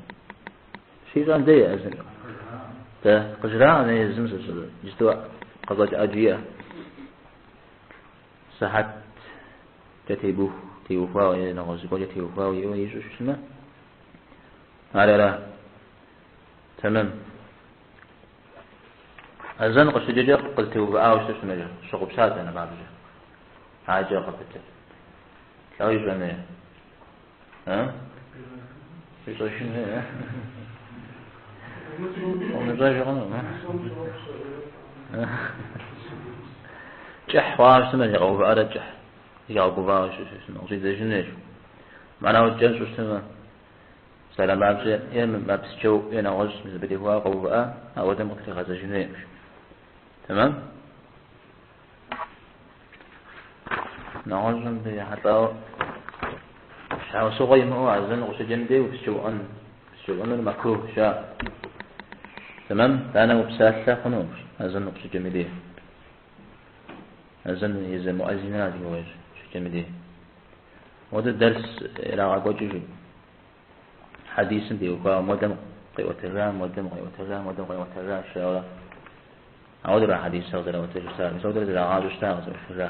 Щищӏэм дей азэн. Дэ къыжраӏэ езым зыщӏыр, иджыту къэщӏэкӏ ӏэджи иӏэ. Сыхьэткӏэ тебуху, теухуауэ е нэгъуэщӏ зыгуэркӏэ теухуауэ иӏэу ищӏу щытмэ, ар ара. Тэмэм. Азэн къыщыджэкӏэ къызэтеувыӏауэ щыту щытмэ, щыгъупщат нэмэзыр. Адэкӏэ къыпытыр. Лӏо ищӏэн хуей. А? Ищӏэжын хуей, а? Умыщӏэж хъуну? Кӏыхь хъуауэ щытмэ, зигъэувыӏэрэ кӏыхь, зигъэгувауэ щытмэ, къыщӏидзэжын хуейщ. Мэрауэ кӏэщӏу щытмэ, псалъэмакъкӏэ е мэпсчэу е нэгъуэщӏ абы теухуауэ къэувыӏа, ауэдэм къытригъэзэжын хуейкъым. Тэмэм? Нэгъуэщӏым абы ехьэлӏауэ щхьэусыгъуэ имыӏэу азэн къыщеджэм дей упсчэуӏэн, псчэуӏэныр мэкрух жаӏэ. Тэмэм? Итӏанэ упсалъэ хъуну азэн къыщеджэм дей. Азэн езы муӏэзинра зи гугъу ищӏ щеджэм дей. Модэ дэрс ирагъэкӏуэкӏыжу хьэдисым теухуауэ модэм къиӏуэтэжа, модэм къиӏуэтэжа, модэм къиӏуэтэжа жаӏэурэ. Ауэдэрэ хьэдисыр къызэраӏуэтэжу щытар. Мис ауэдэрэ зэрагъащӏэу щыта къызэӏуэтэжа.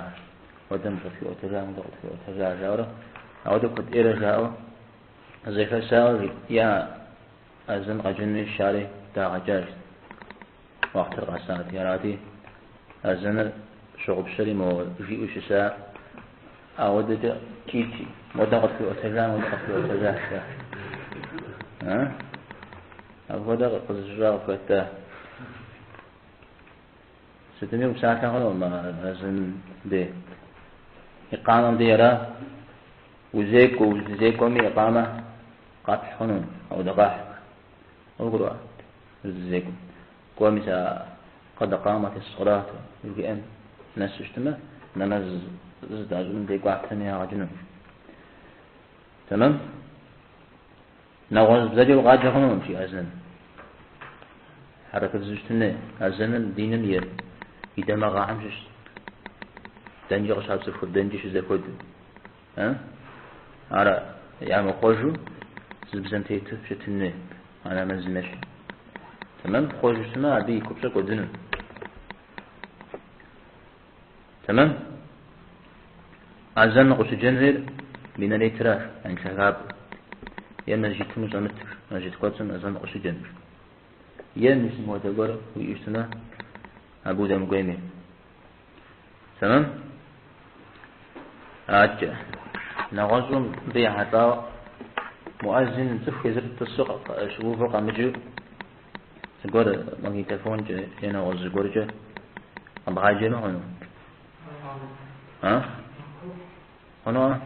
Модэм къытхуиӏуэтэжа, модэм къытхуиӏуэтэжа жаӏэурэ. Ауэдэ куэд ӏейрэ жаӏэу зэхэсауэ я азэн къэджэн хуейщ жари дагъэкӏащ. Уахътыр къэсати, арати, азэныр щыгъупщэри мо жиӏэу щыса ауэдэкӏэ кӏийти, модэ къытхуиӏуэтэжа, модэ къытхуиӏуэтэжа, жаӏэ. Апхуэдэ къызыщыщӏа къыхэта. Сытми упсалъэ хъуну азэн дей. Икъамэм дей ара? Узекӏуэ, уздэзекӏуэми икъамэ къэпхь хъуну, ауэдэ къэхь. Къыбгурыӏуа? Уздэзекӏуэм. Кӏуэ мис а къэд къамэт ссалату жиӏэм нэсу щытмэ, нэмэз зыдащӏыным дей кӏуатэми ягъэ кӏыну. Тэмэм? Нэгъуэщӏ бзэкӏэ укъаджэ хъунукъым, жи азэн. Хьэрыпыбзэу щытын хуей. Азэныр диным и дамыгъэхэм щыщ. Дэнкӏи къыщацӏыхур, дэнкӏи щызэхуэдэу. Ар ямыхъуэжу зы бзэм тету щытын хуей, а нэмэзым ещхьу. Тэмэм, пхъуэжу щытмэ, абы и купщӏэр кӏуэдыну. Тэмэм? Азэн къыщыджэн хуейр минаретращ, яни лъагапӏэ. Е мэжджытым ущӏэмытыр, мэжджыт кӏуэцӏым азэн къыщыджэнущ. Е мис мыуэдэ гуэр уиӏэу щытмэ, абы удэмыкӏуейми. Тэмэм? Адэкӏэ, нэгъуэщӏу мыбы ехьэлӏауэ муӏэзин цӏыху езыр тӏысу щыуву къэмыджэу зыгуэр магнитофонкӏэ е нэгъуэщӏ зыгуэркӏэ къэбгъаджэмэ хъуну? А? Хъуну?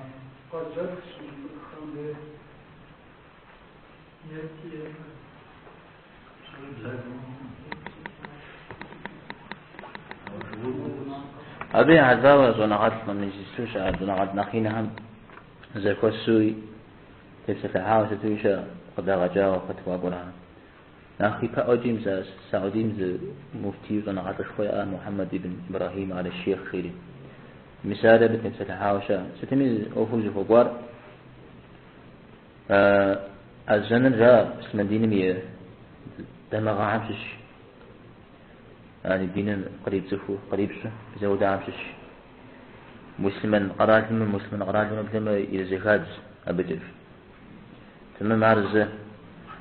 Абы ехьэлӏауэ щӏэныгъэлӏхэм, иджыпсту щыӏэ щӏэныгъэлӏ нэхъ инхэм зэхуэсу тепсэлъыхьауэ сытуи щыӏэ къыдагъэкӏауэ фэтуа гуэрхэр. Нэхъ ипэӏуэкӏи мис а Саудийм зы муфтий щӏэныгъэлӏышхуэ иӏа Мухьэммэд ибн Ибрахим аль-Шейх жери. Мис ари абы тепсэлъыхьауэ щыӏэ. Сытми ӏуэхур зыхуэкӏуар Азэныр жаӏэ муслъымэн диным и дамыгъэхэм щыщ. Яни диныр кърипцӏыхуу, кърипщӏу зэудахэм щыщ. Муслъымэн къэралым, муслъымэн къэралым уеблэмэ ирызэхадз абыкӏэ. Тэмэм ар зы.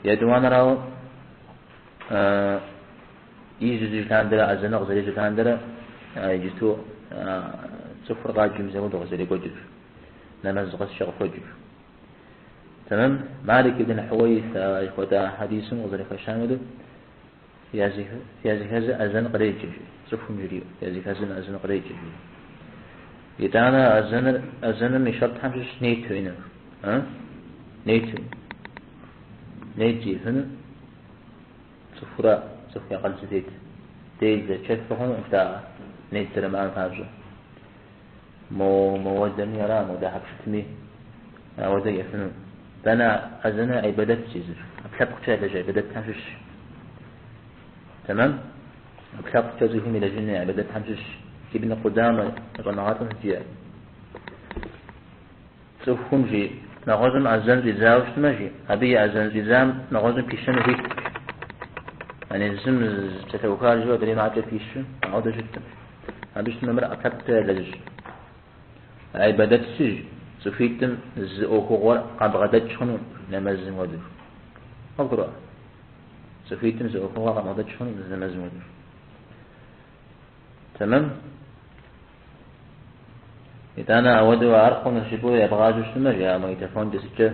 Етӏуанэрауэ, ижь-ижьыж лъандэрэ, азэныр къызэрежьэ лъандэрэ, иджысту цӏыхур къаджэм зэуэду къызэрекӏуэкӏыр. Нэмэз къэскӏэ къыхуэкӏыр. Тэмэм, Малик ибн Хьуэйрис жыхуэтӏа хьэдисым къызэрыхэщам хуэдэу, языхэзыр азэн къреджэ, жи, цӏыхум жриӏэу, языхэзым азэн къреджэ, жи. Итӏанэ азэныр, азэным и шэртхэм щыщ нету иныр, а? Нету. Нет жиӏэфыну цӏыхура, цӏыху и акъыл зытет. Делэ, чэф хъуну жытӏа нет зэрымыӏэм папщӏэ. Мо моуэдэми ара, модэ хьэпшыпми ауэдэ ефыну. Итӏанэ азэныр гьибадэтщ езыр. Ӏэпкълъэпкъкӏэ ялэжь гьибадэтхэм щыщщ. Тэмэм? Ӏэпкълъэпкъкӏэ цӏыхум илэжьын гьибадэтхэм щыщщ. Ибн Къудамэ щӏэныгъэлӏым жиӏэ. Цӏыхум жи, нэгъуэщӏым азэн щӏидзауэ щытмэ, жи, абы и азэн щӏидзам нэгъуэщӏым пищэну хуит. Яни зым псалъэухар жиӏэу адрейм адэкӏэ пищу, ауэдэ щыткъым. Абы щытмэ, мыр ӏэпкълъэпкъкӏэ ялэжь гьибадэтщи, цӏыхуитӏым зы ӏуэхугъуэр къабгъэдэкӏ хъуну нэмэзым хуэдэу. Къыбгурыӏуа? Цӏыхуитӏым зы ӏуэхугъуэр къабгъэдэкӏ хъуну нэмэзым хуэдэу. Тэмэм? Итӏанэ ауэдэу ар хъуну жыпӏэу ебгъажьэу щытмэ, жи, а магнитофонкӏэ сыткӏэ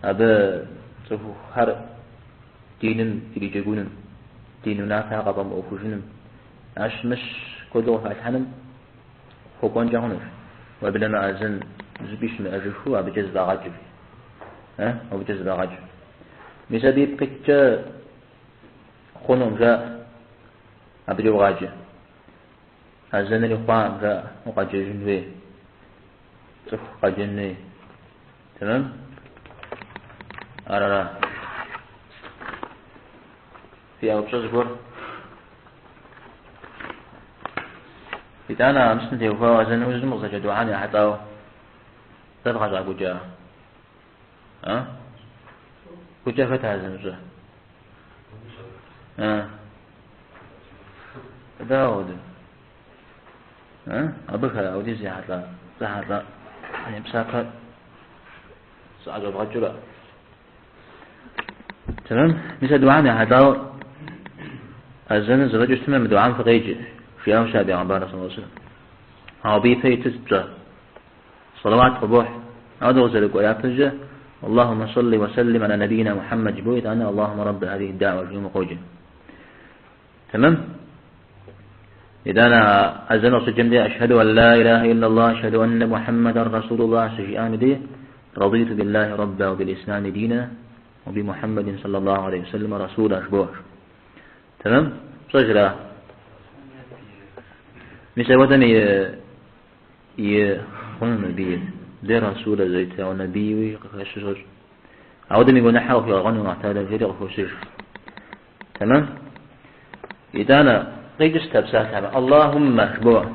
абы цӏыхухэр диным ириджэгуным, дин унафэхэр къафӏэмыӏуэхужыным, ащ-мыщ куэду къыхалъхьэным хуэкӏуэнкӏэ хъунущ. Уеблэмэ азэн Зыщӏыпӏи щымыӏэжыххэу абыкӏэ зэфӏагъэкӏыр. Абыкӏэ зэфӏагъэкӏ. Мис абы ипкъ иткӏэ хъунукъым жаӏэ, абыкӏэ укъаджэ. Азэнри хъуакъым жаӏэ, укъаджэжын хуей. Цӏыху къаджэн хуей. Тэмэм? Ар ара. Фиӏэ упщӏэ зыгуэр? Итӏанэ а мысым теухуауэ азэн нэужьым къызэджэ духьэм ехьэлӏауэ сэ вгъэщӏа гукӏэ? А? Гукӏэ хэт ар зымыщӏэ? А? Дауэ? А? Абы апхуэдиз ехьэлӏа, зэхьэлӏа, псапэ зыӏэщӏэбгъэкӏыурэ. Тэмэм? Мис а духьэм ехьэлӏауэ азэныр зэфӏэкӏыу щытмэ, мы духьэм фыкъеджэ, жиӏауэ щыӏэ бегъымбар саллаллаху алейхи вассалам. Ауэ абы ипэ иту сыт пщӏэ? Салават къыбохь. Ауэ къызэрыкӏуэ япэкӏэ Аллахумма салли ва саллим аля набийна Мухаммад жыбоӏэ, итӏанэ Аллахумма рабба хазихи дауа жиӏэу укъоджэ. Тэмэм? Итӏанэ азэныр къыщыджэм де ашхаду ан ла илаха иллаллах, ашхаду анна Мухаммадан расулуллах щыжиӏам де радиту биллахи рабба ва бил ислами дина ва би Мухаммадин саллаллаху алейхи ва саллям расула жыбоӏэ. Тэмэм? Пщӏэжра? Мис апхуэдэм и хъуну набийр, де расула зэйт, ауэ набийуи къыхэщу щощӏ. Ауэдэм и гуэныхьыр къыхуигъэгъуэну Аллахь Тэхьэлэ жери къыхощыж. Тэмэм? Итӏанэ къикӏыр сыт а псалъэм? Аллахуммэ жыбоӏэ.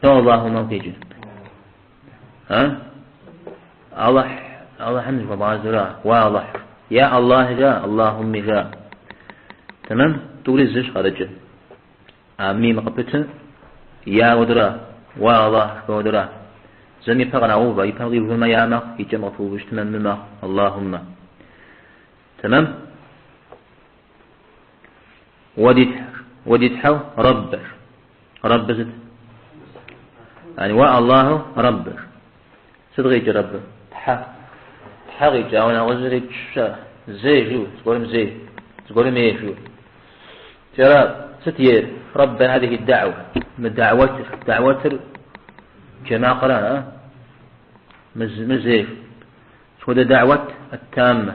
Дауэ Аллахуммэм къикӏыр? А? Аллахь, Аллахьым зыхуэбгъазэура? Уа Аллахь. Я Аллахь жа, Аллахумми жа. Тэмэм? Тӏури зыщ къарыкӏыр. А мим къыпытыр я хуэдэура, уа Аллахь жыпӏэ хуэдэура. Зэм ипэ кърагъэувэ, ипэ къиувэмэ я мэхъу, и кӏэм къыпыувэу щытмэ мы мэхъу. Аллахуммэ. Тэмэм? Уэ ди Тхьэ, уэ ди Тхьэу Рэббэщ. Рэббэ сыт? Яни уэ Аллаху Рэббэщ. Сыт къикӏыр Рэббэ? Тхьэ. Тхьэ къикӏ, ауэ нэгъуэщӏ къикӏ щыӏэ. Зей жиӏэу, зыгуэрым зей, зыгуэрым ей жиӏэу. Кӏэра, сыт ейр? Рэббэ хазихи дауэ. Мы дауэтыр, дауэтыр джэ макъыра, а? Мы зейр. Сыт хуэдэ дауэт аттаммэ,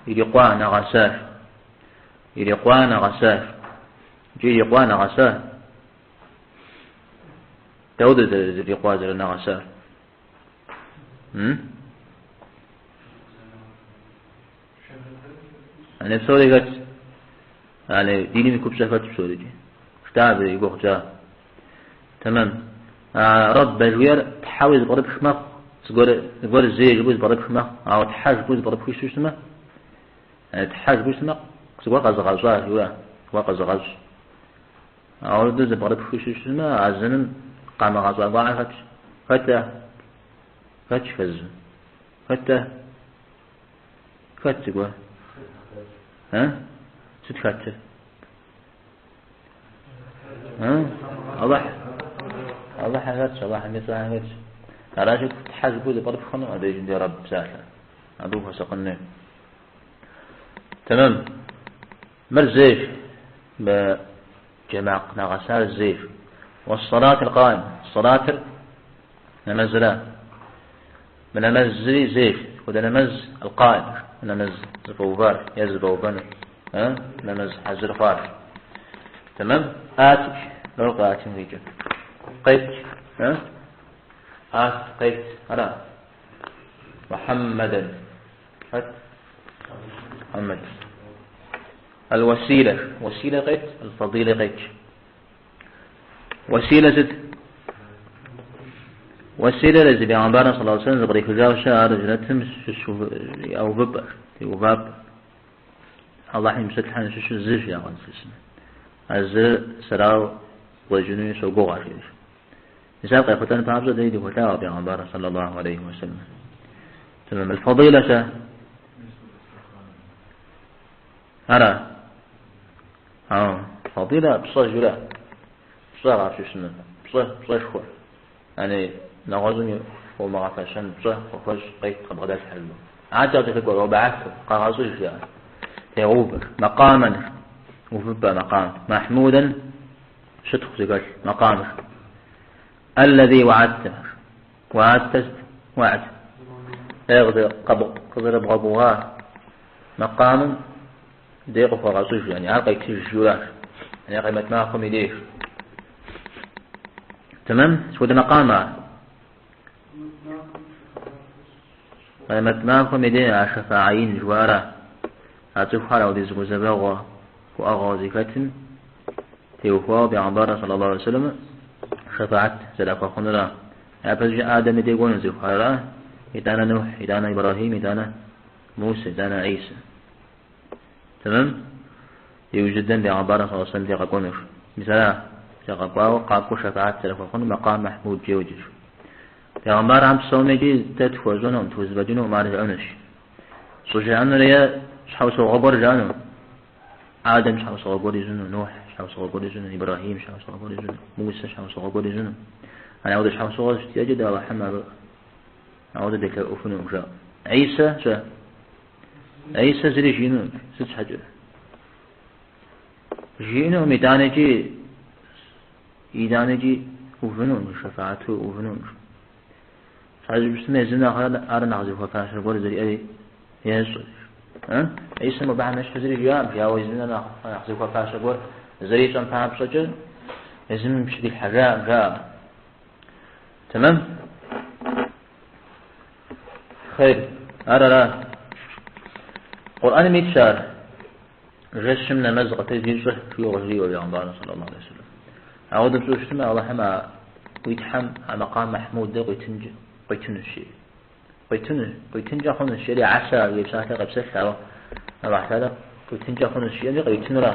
ирикъуа нэгъэсащ. Ирикъуа нэгъэсащ. Иджы ирикъуа нэгъэса. Дауэ зэририкъуа зэрынэгъэсар? Ане псори хэтщ. Ане диным и купщӏэ хэтщ псорикӏи. Жытӏа абы и гугъу тщӏа. Тэмэм. А Рэббэ жыхуиӏэр тхьэуи зыпкърыпх мэхъу, зыгуэр, зыгуэр зей жыпӏэу зыпкърыпх мэхъу, ауэ тхьэ жыпӏэу зыпкърыпхыу щытмэ, тхьэ жыпӏэу щытмэ, зыгуэр къэзыгъэщӏа жыуа, зыгуэр къэзыгъэщӏ. Ауэдэу зыпкърыпхыу щытмэ, азэным къамыгъэщӏа гуэрхэр хэтщ. Хэт? Хэтщ хэзу. Хэт? Хэт зыгуэр? Сыт хэтыр? Аллахь. Аллахь хэтщ, Аллахьым и цӏэхэр хэтщ. Аращи, тхьэ жыпӏэу зыпкърыпх хъуну абдежым де Рэб псалъэ. Абы ухуэсакъын хуей. Тэмэм. Мыр зейщ. Мы джэ макъ нэгъэсар зейщ. Уэссалатил къаим. Салатыр нэмэзра. Мы нэмэзри зейщ. Хуэдэ нэмэз аль-къаим. Нэмэз зыфӏэувар е зыфӏэувэнур. Нэмэз хьэзыр хъуар. Тэмэм? Ат, лор къатым къикӏыр. Къет. Ат, къет. Ара. Мухьэммэдэн. Хэт? Мухьэммэд. Аль-Уасилэ. Уасилэ къет, аль-Фадилэ къет. Уасилэ сыт? Уасилэр езы бегъымбарым саллаллаху алейхи ва саллям зыпкърихыжауэ щыӏэ ар жэнэтым щыщ увыпӏэ, теувапӏэ. Аллахьым и пщылӏхэм щыщу зы жиӏакъым сысым. А зыр сэрауэ къыщӏэкӏынуи согугъэ, жиӏэщ. Мис ар къехъулӏэн папщӏэ дэри дыхуэлъаӏуэ бегъымбарым саллаллаху алейхи ва саллям. Тэмэм. Аль-Фадилэ-щэ? Ара? Ау, фадилэ пщӏэ жыра? Пщӏэ къапщыщыну, пщӏэ, пщӏэшхуэ. Яни нэгъуэщӏым хуомыгъэфэщэн пщӏэ къыхуэщӏ, къет, къыбгъэдэлъхьэ жыпӏэу. Адэкӏэ къыкӏэлъыкӏуэр уэбгьэсху, къэгъэщӏыж жаӏэ. Тегъэувэ. Мэкъамэн, увыпӏэ, мэкъам. Махьмудэн, щытхъу зыхэлъ, мэкъамыр. Аллази уаадтэ. Уаадтэ сыт? وعد. Къызэрыбгъэгугъа мэкъамым дей къыхуэгъэщӏыж, yani ар къетыж журащ. Yani къемэт махуэм и деж. Тэмэм? Сыт хуэдэ мэкъам ар? Къемэт махуэм и дей а шэфаӏэ ин жыхуаӏэра? А цӏыхухэр ауэдиз гузэвэгъуэ, гуӏэгъуэ зыхэтым теухуауэ Бегъымбар саллаллаху алейхи вассалам шэфаӏэт зэрахуэхъунура? Япэщӏыкӏэ Адэм и дей кӏуэну цӏыхухэр, итӏанэ Нухь, итӏанэ Ибрахим, итӏанэ Мусэ, итӏанэ Исэ. Тэмэм? Иужь дыдэм Бегъымбар саллаллаху алейхи вассалам дей къэкӏуэнущ. Мис ара къэкӏуауэ къакӏуэу шэфаӏэт зэрахуэхъуну мэкъам Махьмуд йоджэщ. Бегъымбархэм псоми икӏи дэ тхуэщӏэнукъым, тхузэфӏэкӏынукъым ар жаӏэнущ. Щӏыжаӏэнур е щхьэусыгъуэ гуэр жаӏэну. Адэм щхьэусыгъуэ гуэр ищӏыну, Нухь щхьэусыгъуэ гуэр ищӏыну, Ибрахим щхьэусыгъуэ гуэр ищӏыну, Мусэ щхьэусыгъуэ гуэр ищӏыну. Ауэдэ щхьэусыгъуэ щытиӏэкӏэ дэ Алыхьым абы ауэдэ делъэӏуфынукъым, жаӏэу. Исэ щэ? Исэ зыри жиӏэнукъым, сыт щхьэкӏэ? Жиӏэнукъым итӏанэкӏи увынукъым, шэфаӏэту увынукъым. Щхьэ жыпӏэу езым нэхърэ ар нэхъ зыхуэфащэ гуэр зэриӏэри ещӏэ. Исэ мобыхэм ещхьу зыри жиӏакъым, ауэ езым нэхъ зыхуэфащэ гуэр зэрищӏэм папщӏэкӏэ езым пщыдилъхьэжакъым, жаӏэ. Тэмэм? Хъейр, ар ара? Къурӏэным итщ ар. Жэщым нэмэз къэтэджи щӏы, жиӏэу къыжриӏэу Бегъымбарым саллаллаху алейхи вассалам. Ауэдэ пщӏыуэ щытмэ, Алыхьым а уи Тхьэм а мэкъам Махьмудыр къуитынущ, жиӏэ. Къуитынущ, къуитынкӏэ хъунущ, жиӏэри عسى и псалъэр къепсэлъ, ауэ Алыхь Тэхьэлэ къуитынкӏэ хъунущ, жиӏэми къритынура?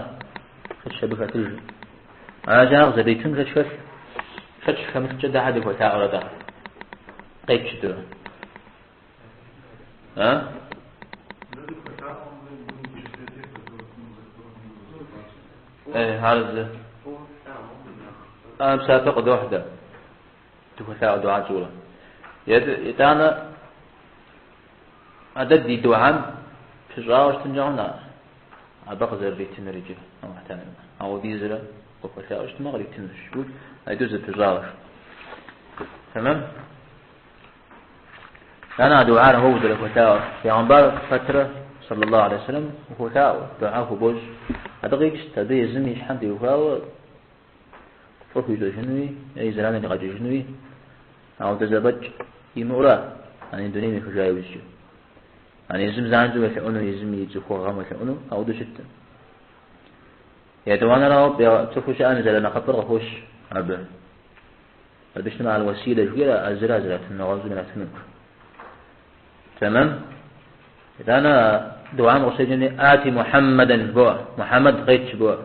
Шэч абы хэтыж. Аращи, ар къызэритын шэч хэлъ. Шэч хэмылъкӏэ дэ Тхьэ дыхуэлъаӏуэрэ дэ? Къет жытӏэу. А? Ар зы. А псапэ къыдохь дэ. Дыхуэлъаӏуэ дугьэ тщӏыурэ. Итӏанэ а дэ ди дугьэм пыщӏауэ щытынкӏэ хъун абы къызэрыритынур иджы Алыхь Тэхьэлэм. Ауэдизрэ къыхуэлъаӏуэу щытмэ къритынущ. Айду зэпыщӏауэщ. Тэмэм? Итӏанэ а дугьэр уэ узэрыхуэлъаӏуэр. Пейгъэмбар пэтрэ, саллаллаху алейхи вассалам, ухуолъаӏуэ, дугьэ хубощӏ. Абы къикӏщ, абы езым и щхьэм теухуауэ фӏы хуищӏэжынуи, е и зэран иригъэкӏыжынуи, ауэдэ зэфӏэкӏ имыӏэурэ, ани дунейм ехыжа иужькӏэ. Ани езым занщӏэу уелъэӏуну, езым и цӏыхугъэм уелъэӏуну, ауэдэу щыткъым. Етӏуанэрауэ, цӏыхуу щыӏэм зэрынэхъыфӏыр къыхощ абы. Абы щытмэ, аль-уасилэ жыхуиӏэр а зыра зратын, нэгъуэщӏым иратынукъым. Тэмэм? Итӏанэ дугьэм къыщеджэми, ати Мухьэммэдэн жыбоӏэ, Мухьэммэд къет жыбоӏэ.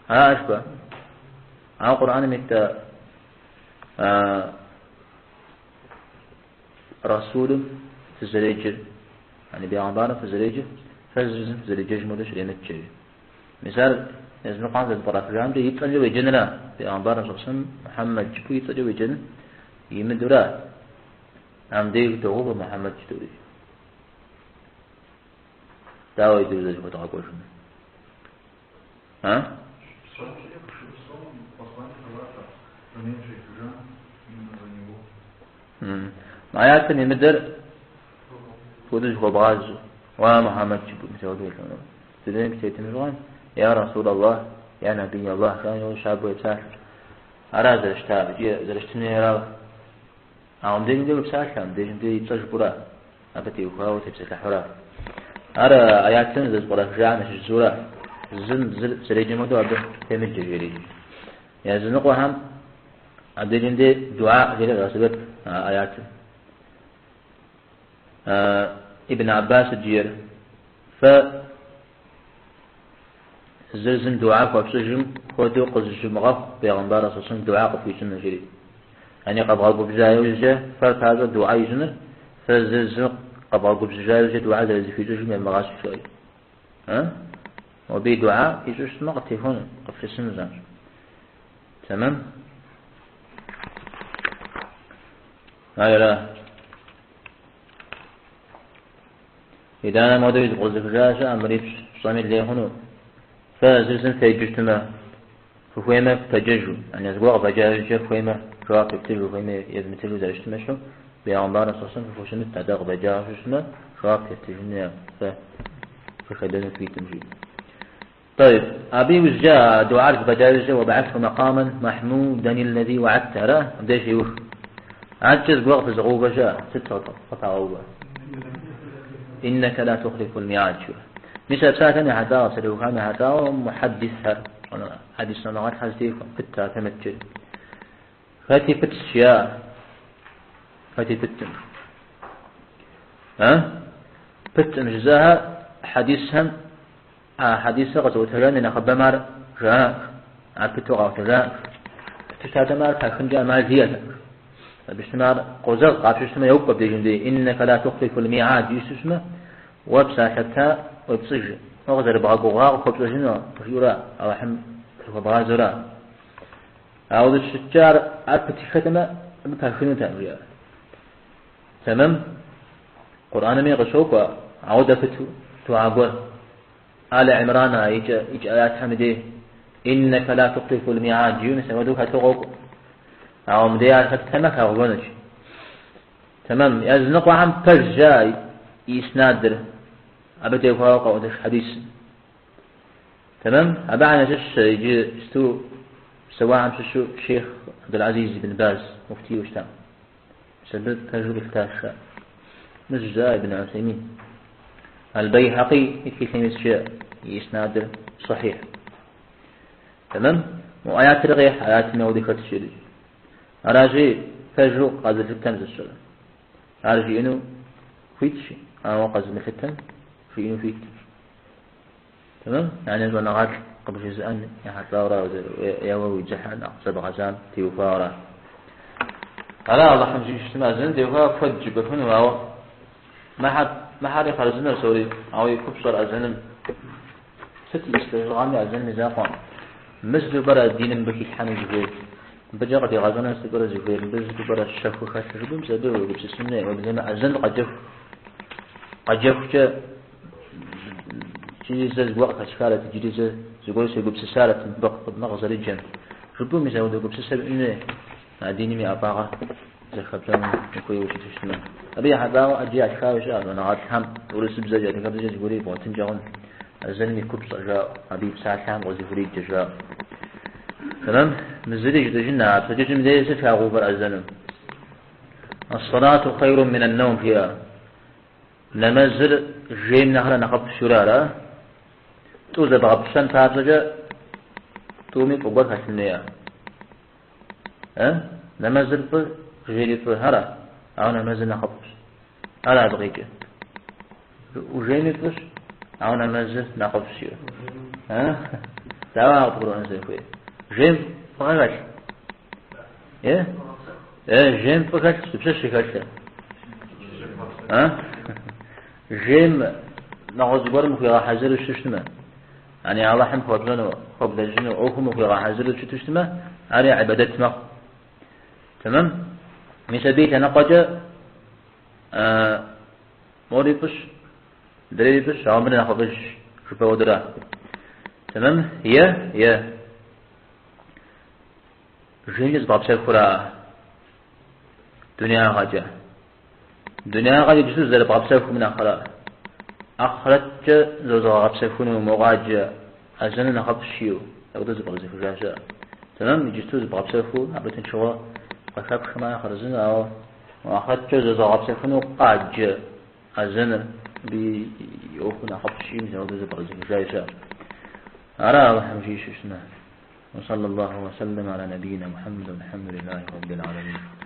Ара жыпӏэ? Ауэ Къурӏэным ит Расулым фызэреджэр, яни бегъымбарым фызэреджэр, фэ зыр зым фызэреджэжым хуэдэу щремыт жери. Мис ар языныкъуэхэм зэзыпкърахыжамкӏэ и цӏэмкӏэ уеджэнра, бегъымбарым щӏэсым Мухьэммэд жыпӏэу и цӏэкӏэ уеджэным имыдэура. Абдеж догъувэ Мухьэммэд жытӏэури. Дауэ иджы узэзыхуэдгъэкӏуэжыну? А? Аятым имыдэр хуэдэу зыхуэбгъазэу. Уа Мухьэммэд жыпӏэу мис ауэдэу елъэӏуну. Дунейм тетым щыгъуэм, я Расул Аллах, я Набий Аллах, жаӏэу щабэу епсалъэ. Ара зэрыщытар икӏи зэрыщытыну арауэ. Ауэ мыбдежым деж уепсалъэ, мыбдежым деж и цӏэ жыпӏэура, абы теухуауэ тепсэлъыхьура. Ар аятым зэзыпкърахыжахэм ящыщ зыура, зым зыр зэреджэм хуэдэу абы фемыджэ жери. Языныкъуэхэм абдежым де дуа жери къагъэсэбэп а аятым. Ибн Аббас жиӏэр, фэ зыр зым дуа хуэфщӏыжым хуэдэу къызыщымыгъэхъу бегъымбар саллаллаху дуа къыфхуищӏыну жери. Яни къэбгъэгубжьа иужькӏэ фэр папщӏэ дуа ищӏыныр, фэ зыр зым къэбгъэгубжьыжа иужькӏэ дуа зэрызыхуищӏыжым евмыгъэщхь жиӏэри. Абы и дуа ищӏу щытмэ къытехуэну, къыфлъысыну занщӏэу. Тэмэм? Ара. Итӏанэ модэу зэпкърызыхыжа щыӏэ, мыри пщӏэми лей хъуну. Фэ зыр зым феджэу щытмэ, фыхуеймэ фыпэджэжу, яни зыгуэр къывэджа иужькӏэ фыхуеймэ жэуап ефтыжу, фыхуеймэ евмытыжу зэрыщытым ещхьу. Бегъымбарыр сосым фыхущымыт, атӏэ къывэджауэ щытмэ, жэуап ефтыжыну фэ фыхэдэну фхуиткъым, жиӏэу. طيب, абы иужькӏэ а дуар зэфӏэкӏа иужькӏэ وابعثه مقاما محمودا الذي وعدته, ара? Абдеж щеух. Адэкӏэ зыгуэр къыпызыгъэувэ щыӏэ, сыт къыпагъэувэ? إنك لا تخلف الميعاد жиӏэу. Мис а псалъэм ехьэлӏауэ, псалъэухам ехьэлӏауэ мухьэддисхэр, хьэдис щӏэныгъэлӏхэр зэтехуэ, пыт ар пымыткӏэ. Хэти пытщ жаӏэ, хэти пыткъым. А? Пыткъым жызыӏэхэр хьэдисхэм, а хьэдисыр къэзыӏуэтэжам и нэхъыбэм ар жаӏэ, ар пыту къаӏуэтэжа. Пыту щытатэмэ ар пахынкӏэ ӏэмал иӏэтэкъым. Абы щытмэ ар къозэгъ, къапщтэу щытмэ йокӏу абдежым дей. إنك لا تخلف الميعاد жиӏэу щытмэ, уэ псалъэ пта уепцӏыж, уэ къызэрыбгъэгугъа къыхуэпщӏэжыну жиӏэурэ, Алыхьым зыхуэбгъазэурэ. Ауэ щыткӏэ ар пытыххэтэмэ, абы пахынутэкъым, жиӏэ. Тэмэм, Къурӏэнми къыщокӏуэ, ауэдэ пыту дуа гуэр. Аль Имран икӏэ икӏэ аятхэм и дей. إنك لا تخلف الميعاد жиӏэу мис апхуэдэу хэту къокӏуэ. Ауэ мыдей ар хэттэмэ хагъэувэнущ. Тэмэм, языныкъуэхэм пэж жаӏэ иснадыр, абы теухуауэ къаӏуэтэж хьэдисым. Тэмэм, абыхэм ящыщщ иджысту псэуахэм щыщу Шейх Абдул-Азиз ибн Баз муфтийуэ щытам. Мис абы пэжу къилъытащ жаӏэ. Мыр жызыӏа Ибн Усеймин. Аль-Байхьэкъи и тхылъым итщ жаӏэ, и иснадыр сахихь. Тэмэм, мо аятыр къехь, аятым ауэдэ хэтщ жери. Аращи, пэжу къэзылъытэм зыщӏыр. Ар жиӏэну хуитщ, ауэ къэзымылъытэм жиӏэну хуиткъым. Тэмэм? Яни щӏэныгъэлӏ къыбжезыӏэн ехьэлӏауэра е уэ уи дзыхь нэхъ зэбгъэзам теухуауэра? Ара Алыхьым жиӏэу щытмэ, азэным теухуауэ куэд жыпӏэфыну, ауэ мыхьэри хъарзынэр сори, ауэ и купщӏэр азэным сыт ищӏыс лэжьыгъэми азэным и закъуэкъым. Мы сыту пӏэрэ диным мыбы хилъхьэну зыхуейр? Мыбыкӏэ къыдигъэщӏэну сыту пӏэрэ зыхуейр? Мыбы сыту пӏэрэ щэху хэлъыр? Жыпӏэу мис абы уегупсысын хуей, уеблэмэ азэн къэджэху. Къэджэхукӏэ иджыри зэ зыгуэр къыхэсхарэт, иджыри зэ зыгуэр сегупсысарэт мыбы мы къызэрыджэм. Жыпӏэу мис апхуэдэ гупсысэ уиӏэн хуей, а диным и ӏэфӏагъэр зэхэпщӏэну ухуейуэ щыту щытмэ. Абы ехьэлӏауэ ӏэджи ятхауэ щыӏэ щӏэныгъэлӏхэм урысыбзэкӏэ, адыгэбзэкӏэ зыгуэри бгъуэтынкӏэ хъун, азэным и купщӏэ жаӏэу, абы и псалъэхэм къызыхуриджэ жаӏэу. Тэмэм, мы зыри жытӏэжын, а пщэдджыжьым дей сыт хагъэувэр азэным? الصلاة خير من النوم жиӏэ. Нэмэзыр жейм нэхърэ нэхъыфӏщ жиӏэурэ ара? Тӏу зэбгъэпщэн папщӏэкӏэ тӏуми фӏы гуэр хэлъын хуейӏэ? Э? Нэмэзыр фӏы, жейри фӏы, ара? Ауэ нэмэзыр нэхъыфӏщ. Ара абы къикӏыр? Ужейми фӏыщ, ауэ нэмэзыр нэхъыфӏщ жиӏэу. Э? Дауэ ар къыбгурыӏуэн зэрыхуейр? Жейм фӏыгъэ хэлъ? Е? Е, жейм фӏы хэлъщ, дапщэщ щыхэлъыр? А? Жейм нэгъуэщӏ зыгуэрым ухуигъэхьэзыру щыту щытмэ, яни Алыхьым хуэпщӏэну, хуэблэжьыну ӏуэхум ухуигъэхьэзыру щыту щытмэ, ари ибадэт мэхъу. Тэмэм? Мис абы и лъэныкъуэкӏэ мори фӏыщ, мыдрейри фӏыщ, ауэ мыр нэхъыфӏыжщ, жыпӏэ хуэдэура. Тэмэм? Е, е. Жеймкӏэ зыбгъэпсэхура дунягъэкӏэ? Дунягъэкӏэ иджыпсту зызэрыбгъэпсэхум нэхърэ ахърэткӏэ зозыгъэгъэпсэхуну мо къаджэ азэныр нэхъыфӏщ жиӏэу, апхуэдэу зыбгъэзэхыжа щыӏэ. Тэмэм, иджыпсту зыбгъэпсэхуу абы тыншыгъуэ къыхэпхмэ хъарзынэу, ауэ ахърэткӏэ зозыгъэгъэпсэхуну къаджэ азэныр абы и ӏуэхур нэхъыфӏщ жиӏэу мис апхуэдэу зыбгъэзэхыжа щыӏэ. Ара Алыхьым жиӏэу щытмэ. وصلى الله وسلم على نبينا محمد والحمد لله رب العالمين.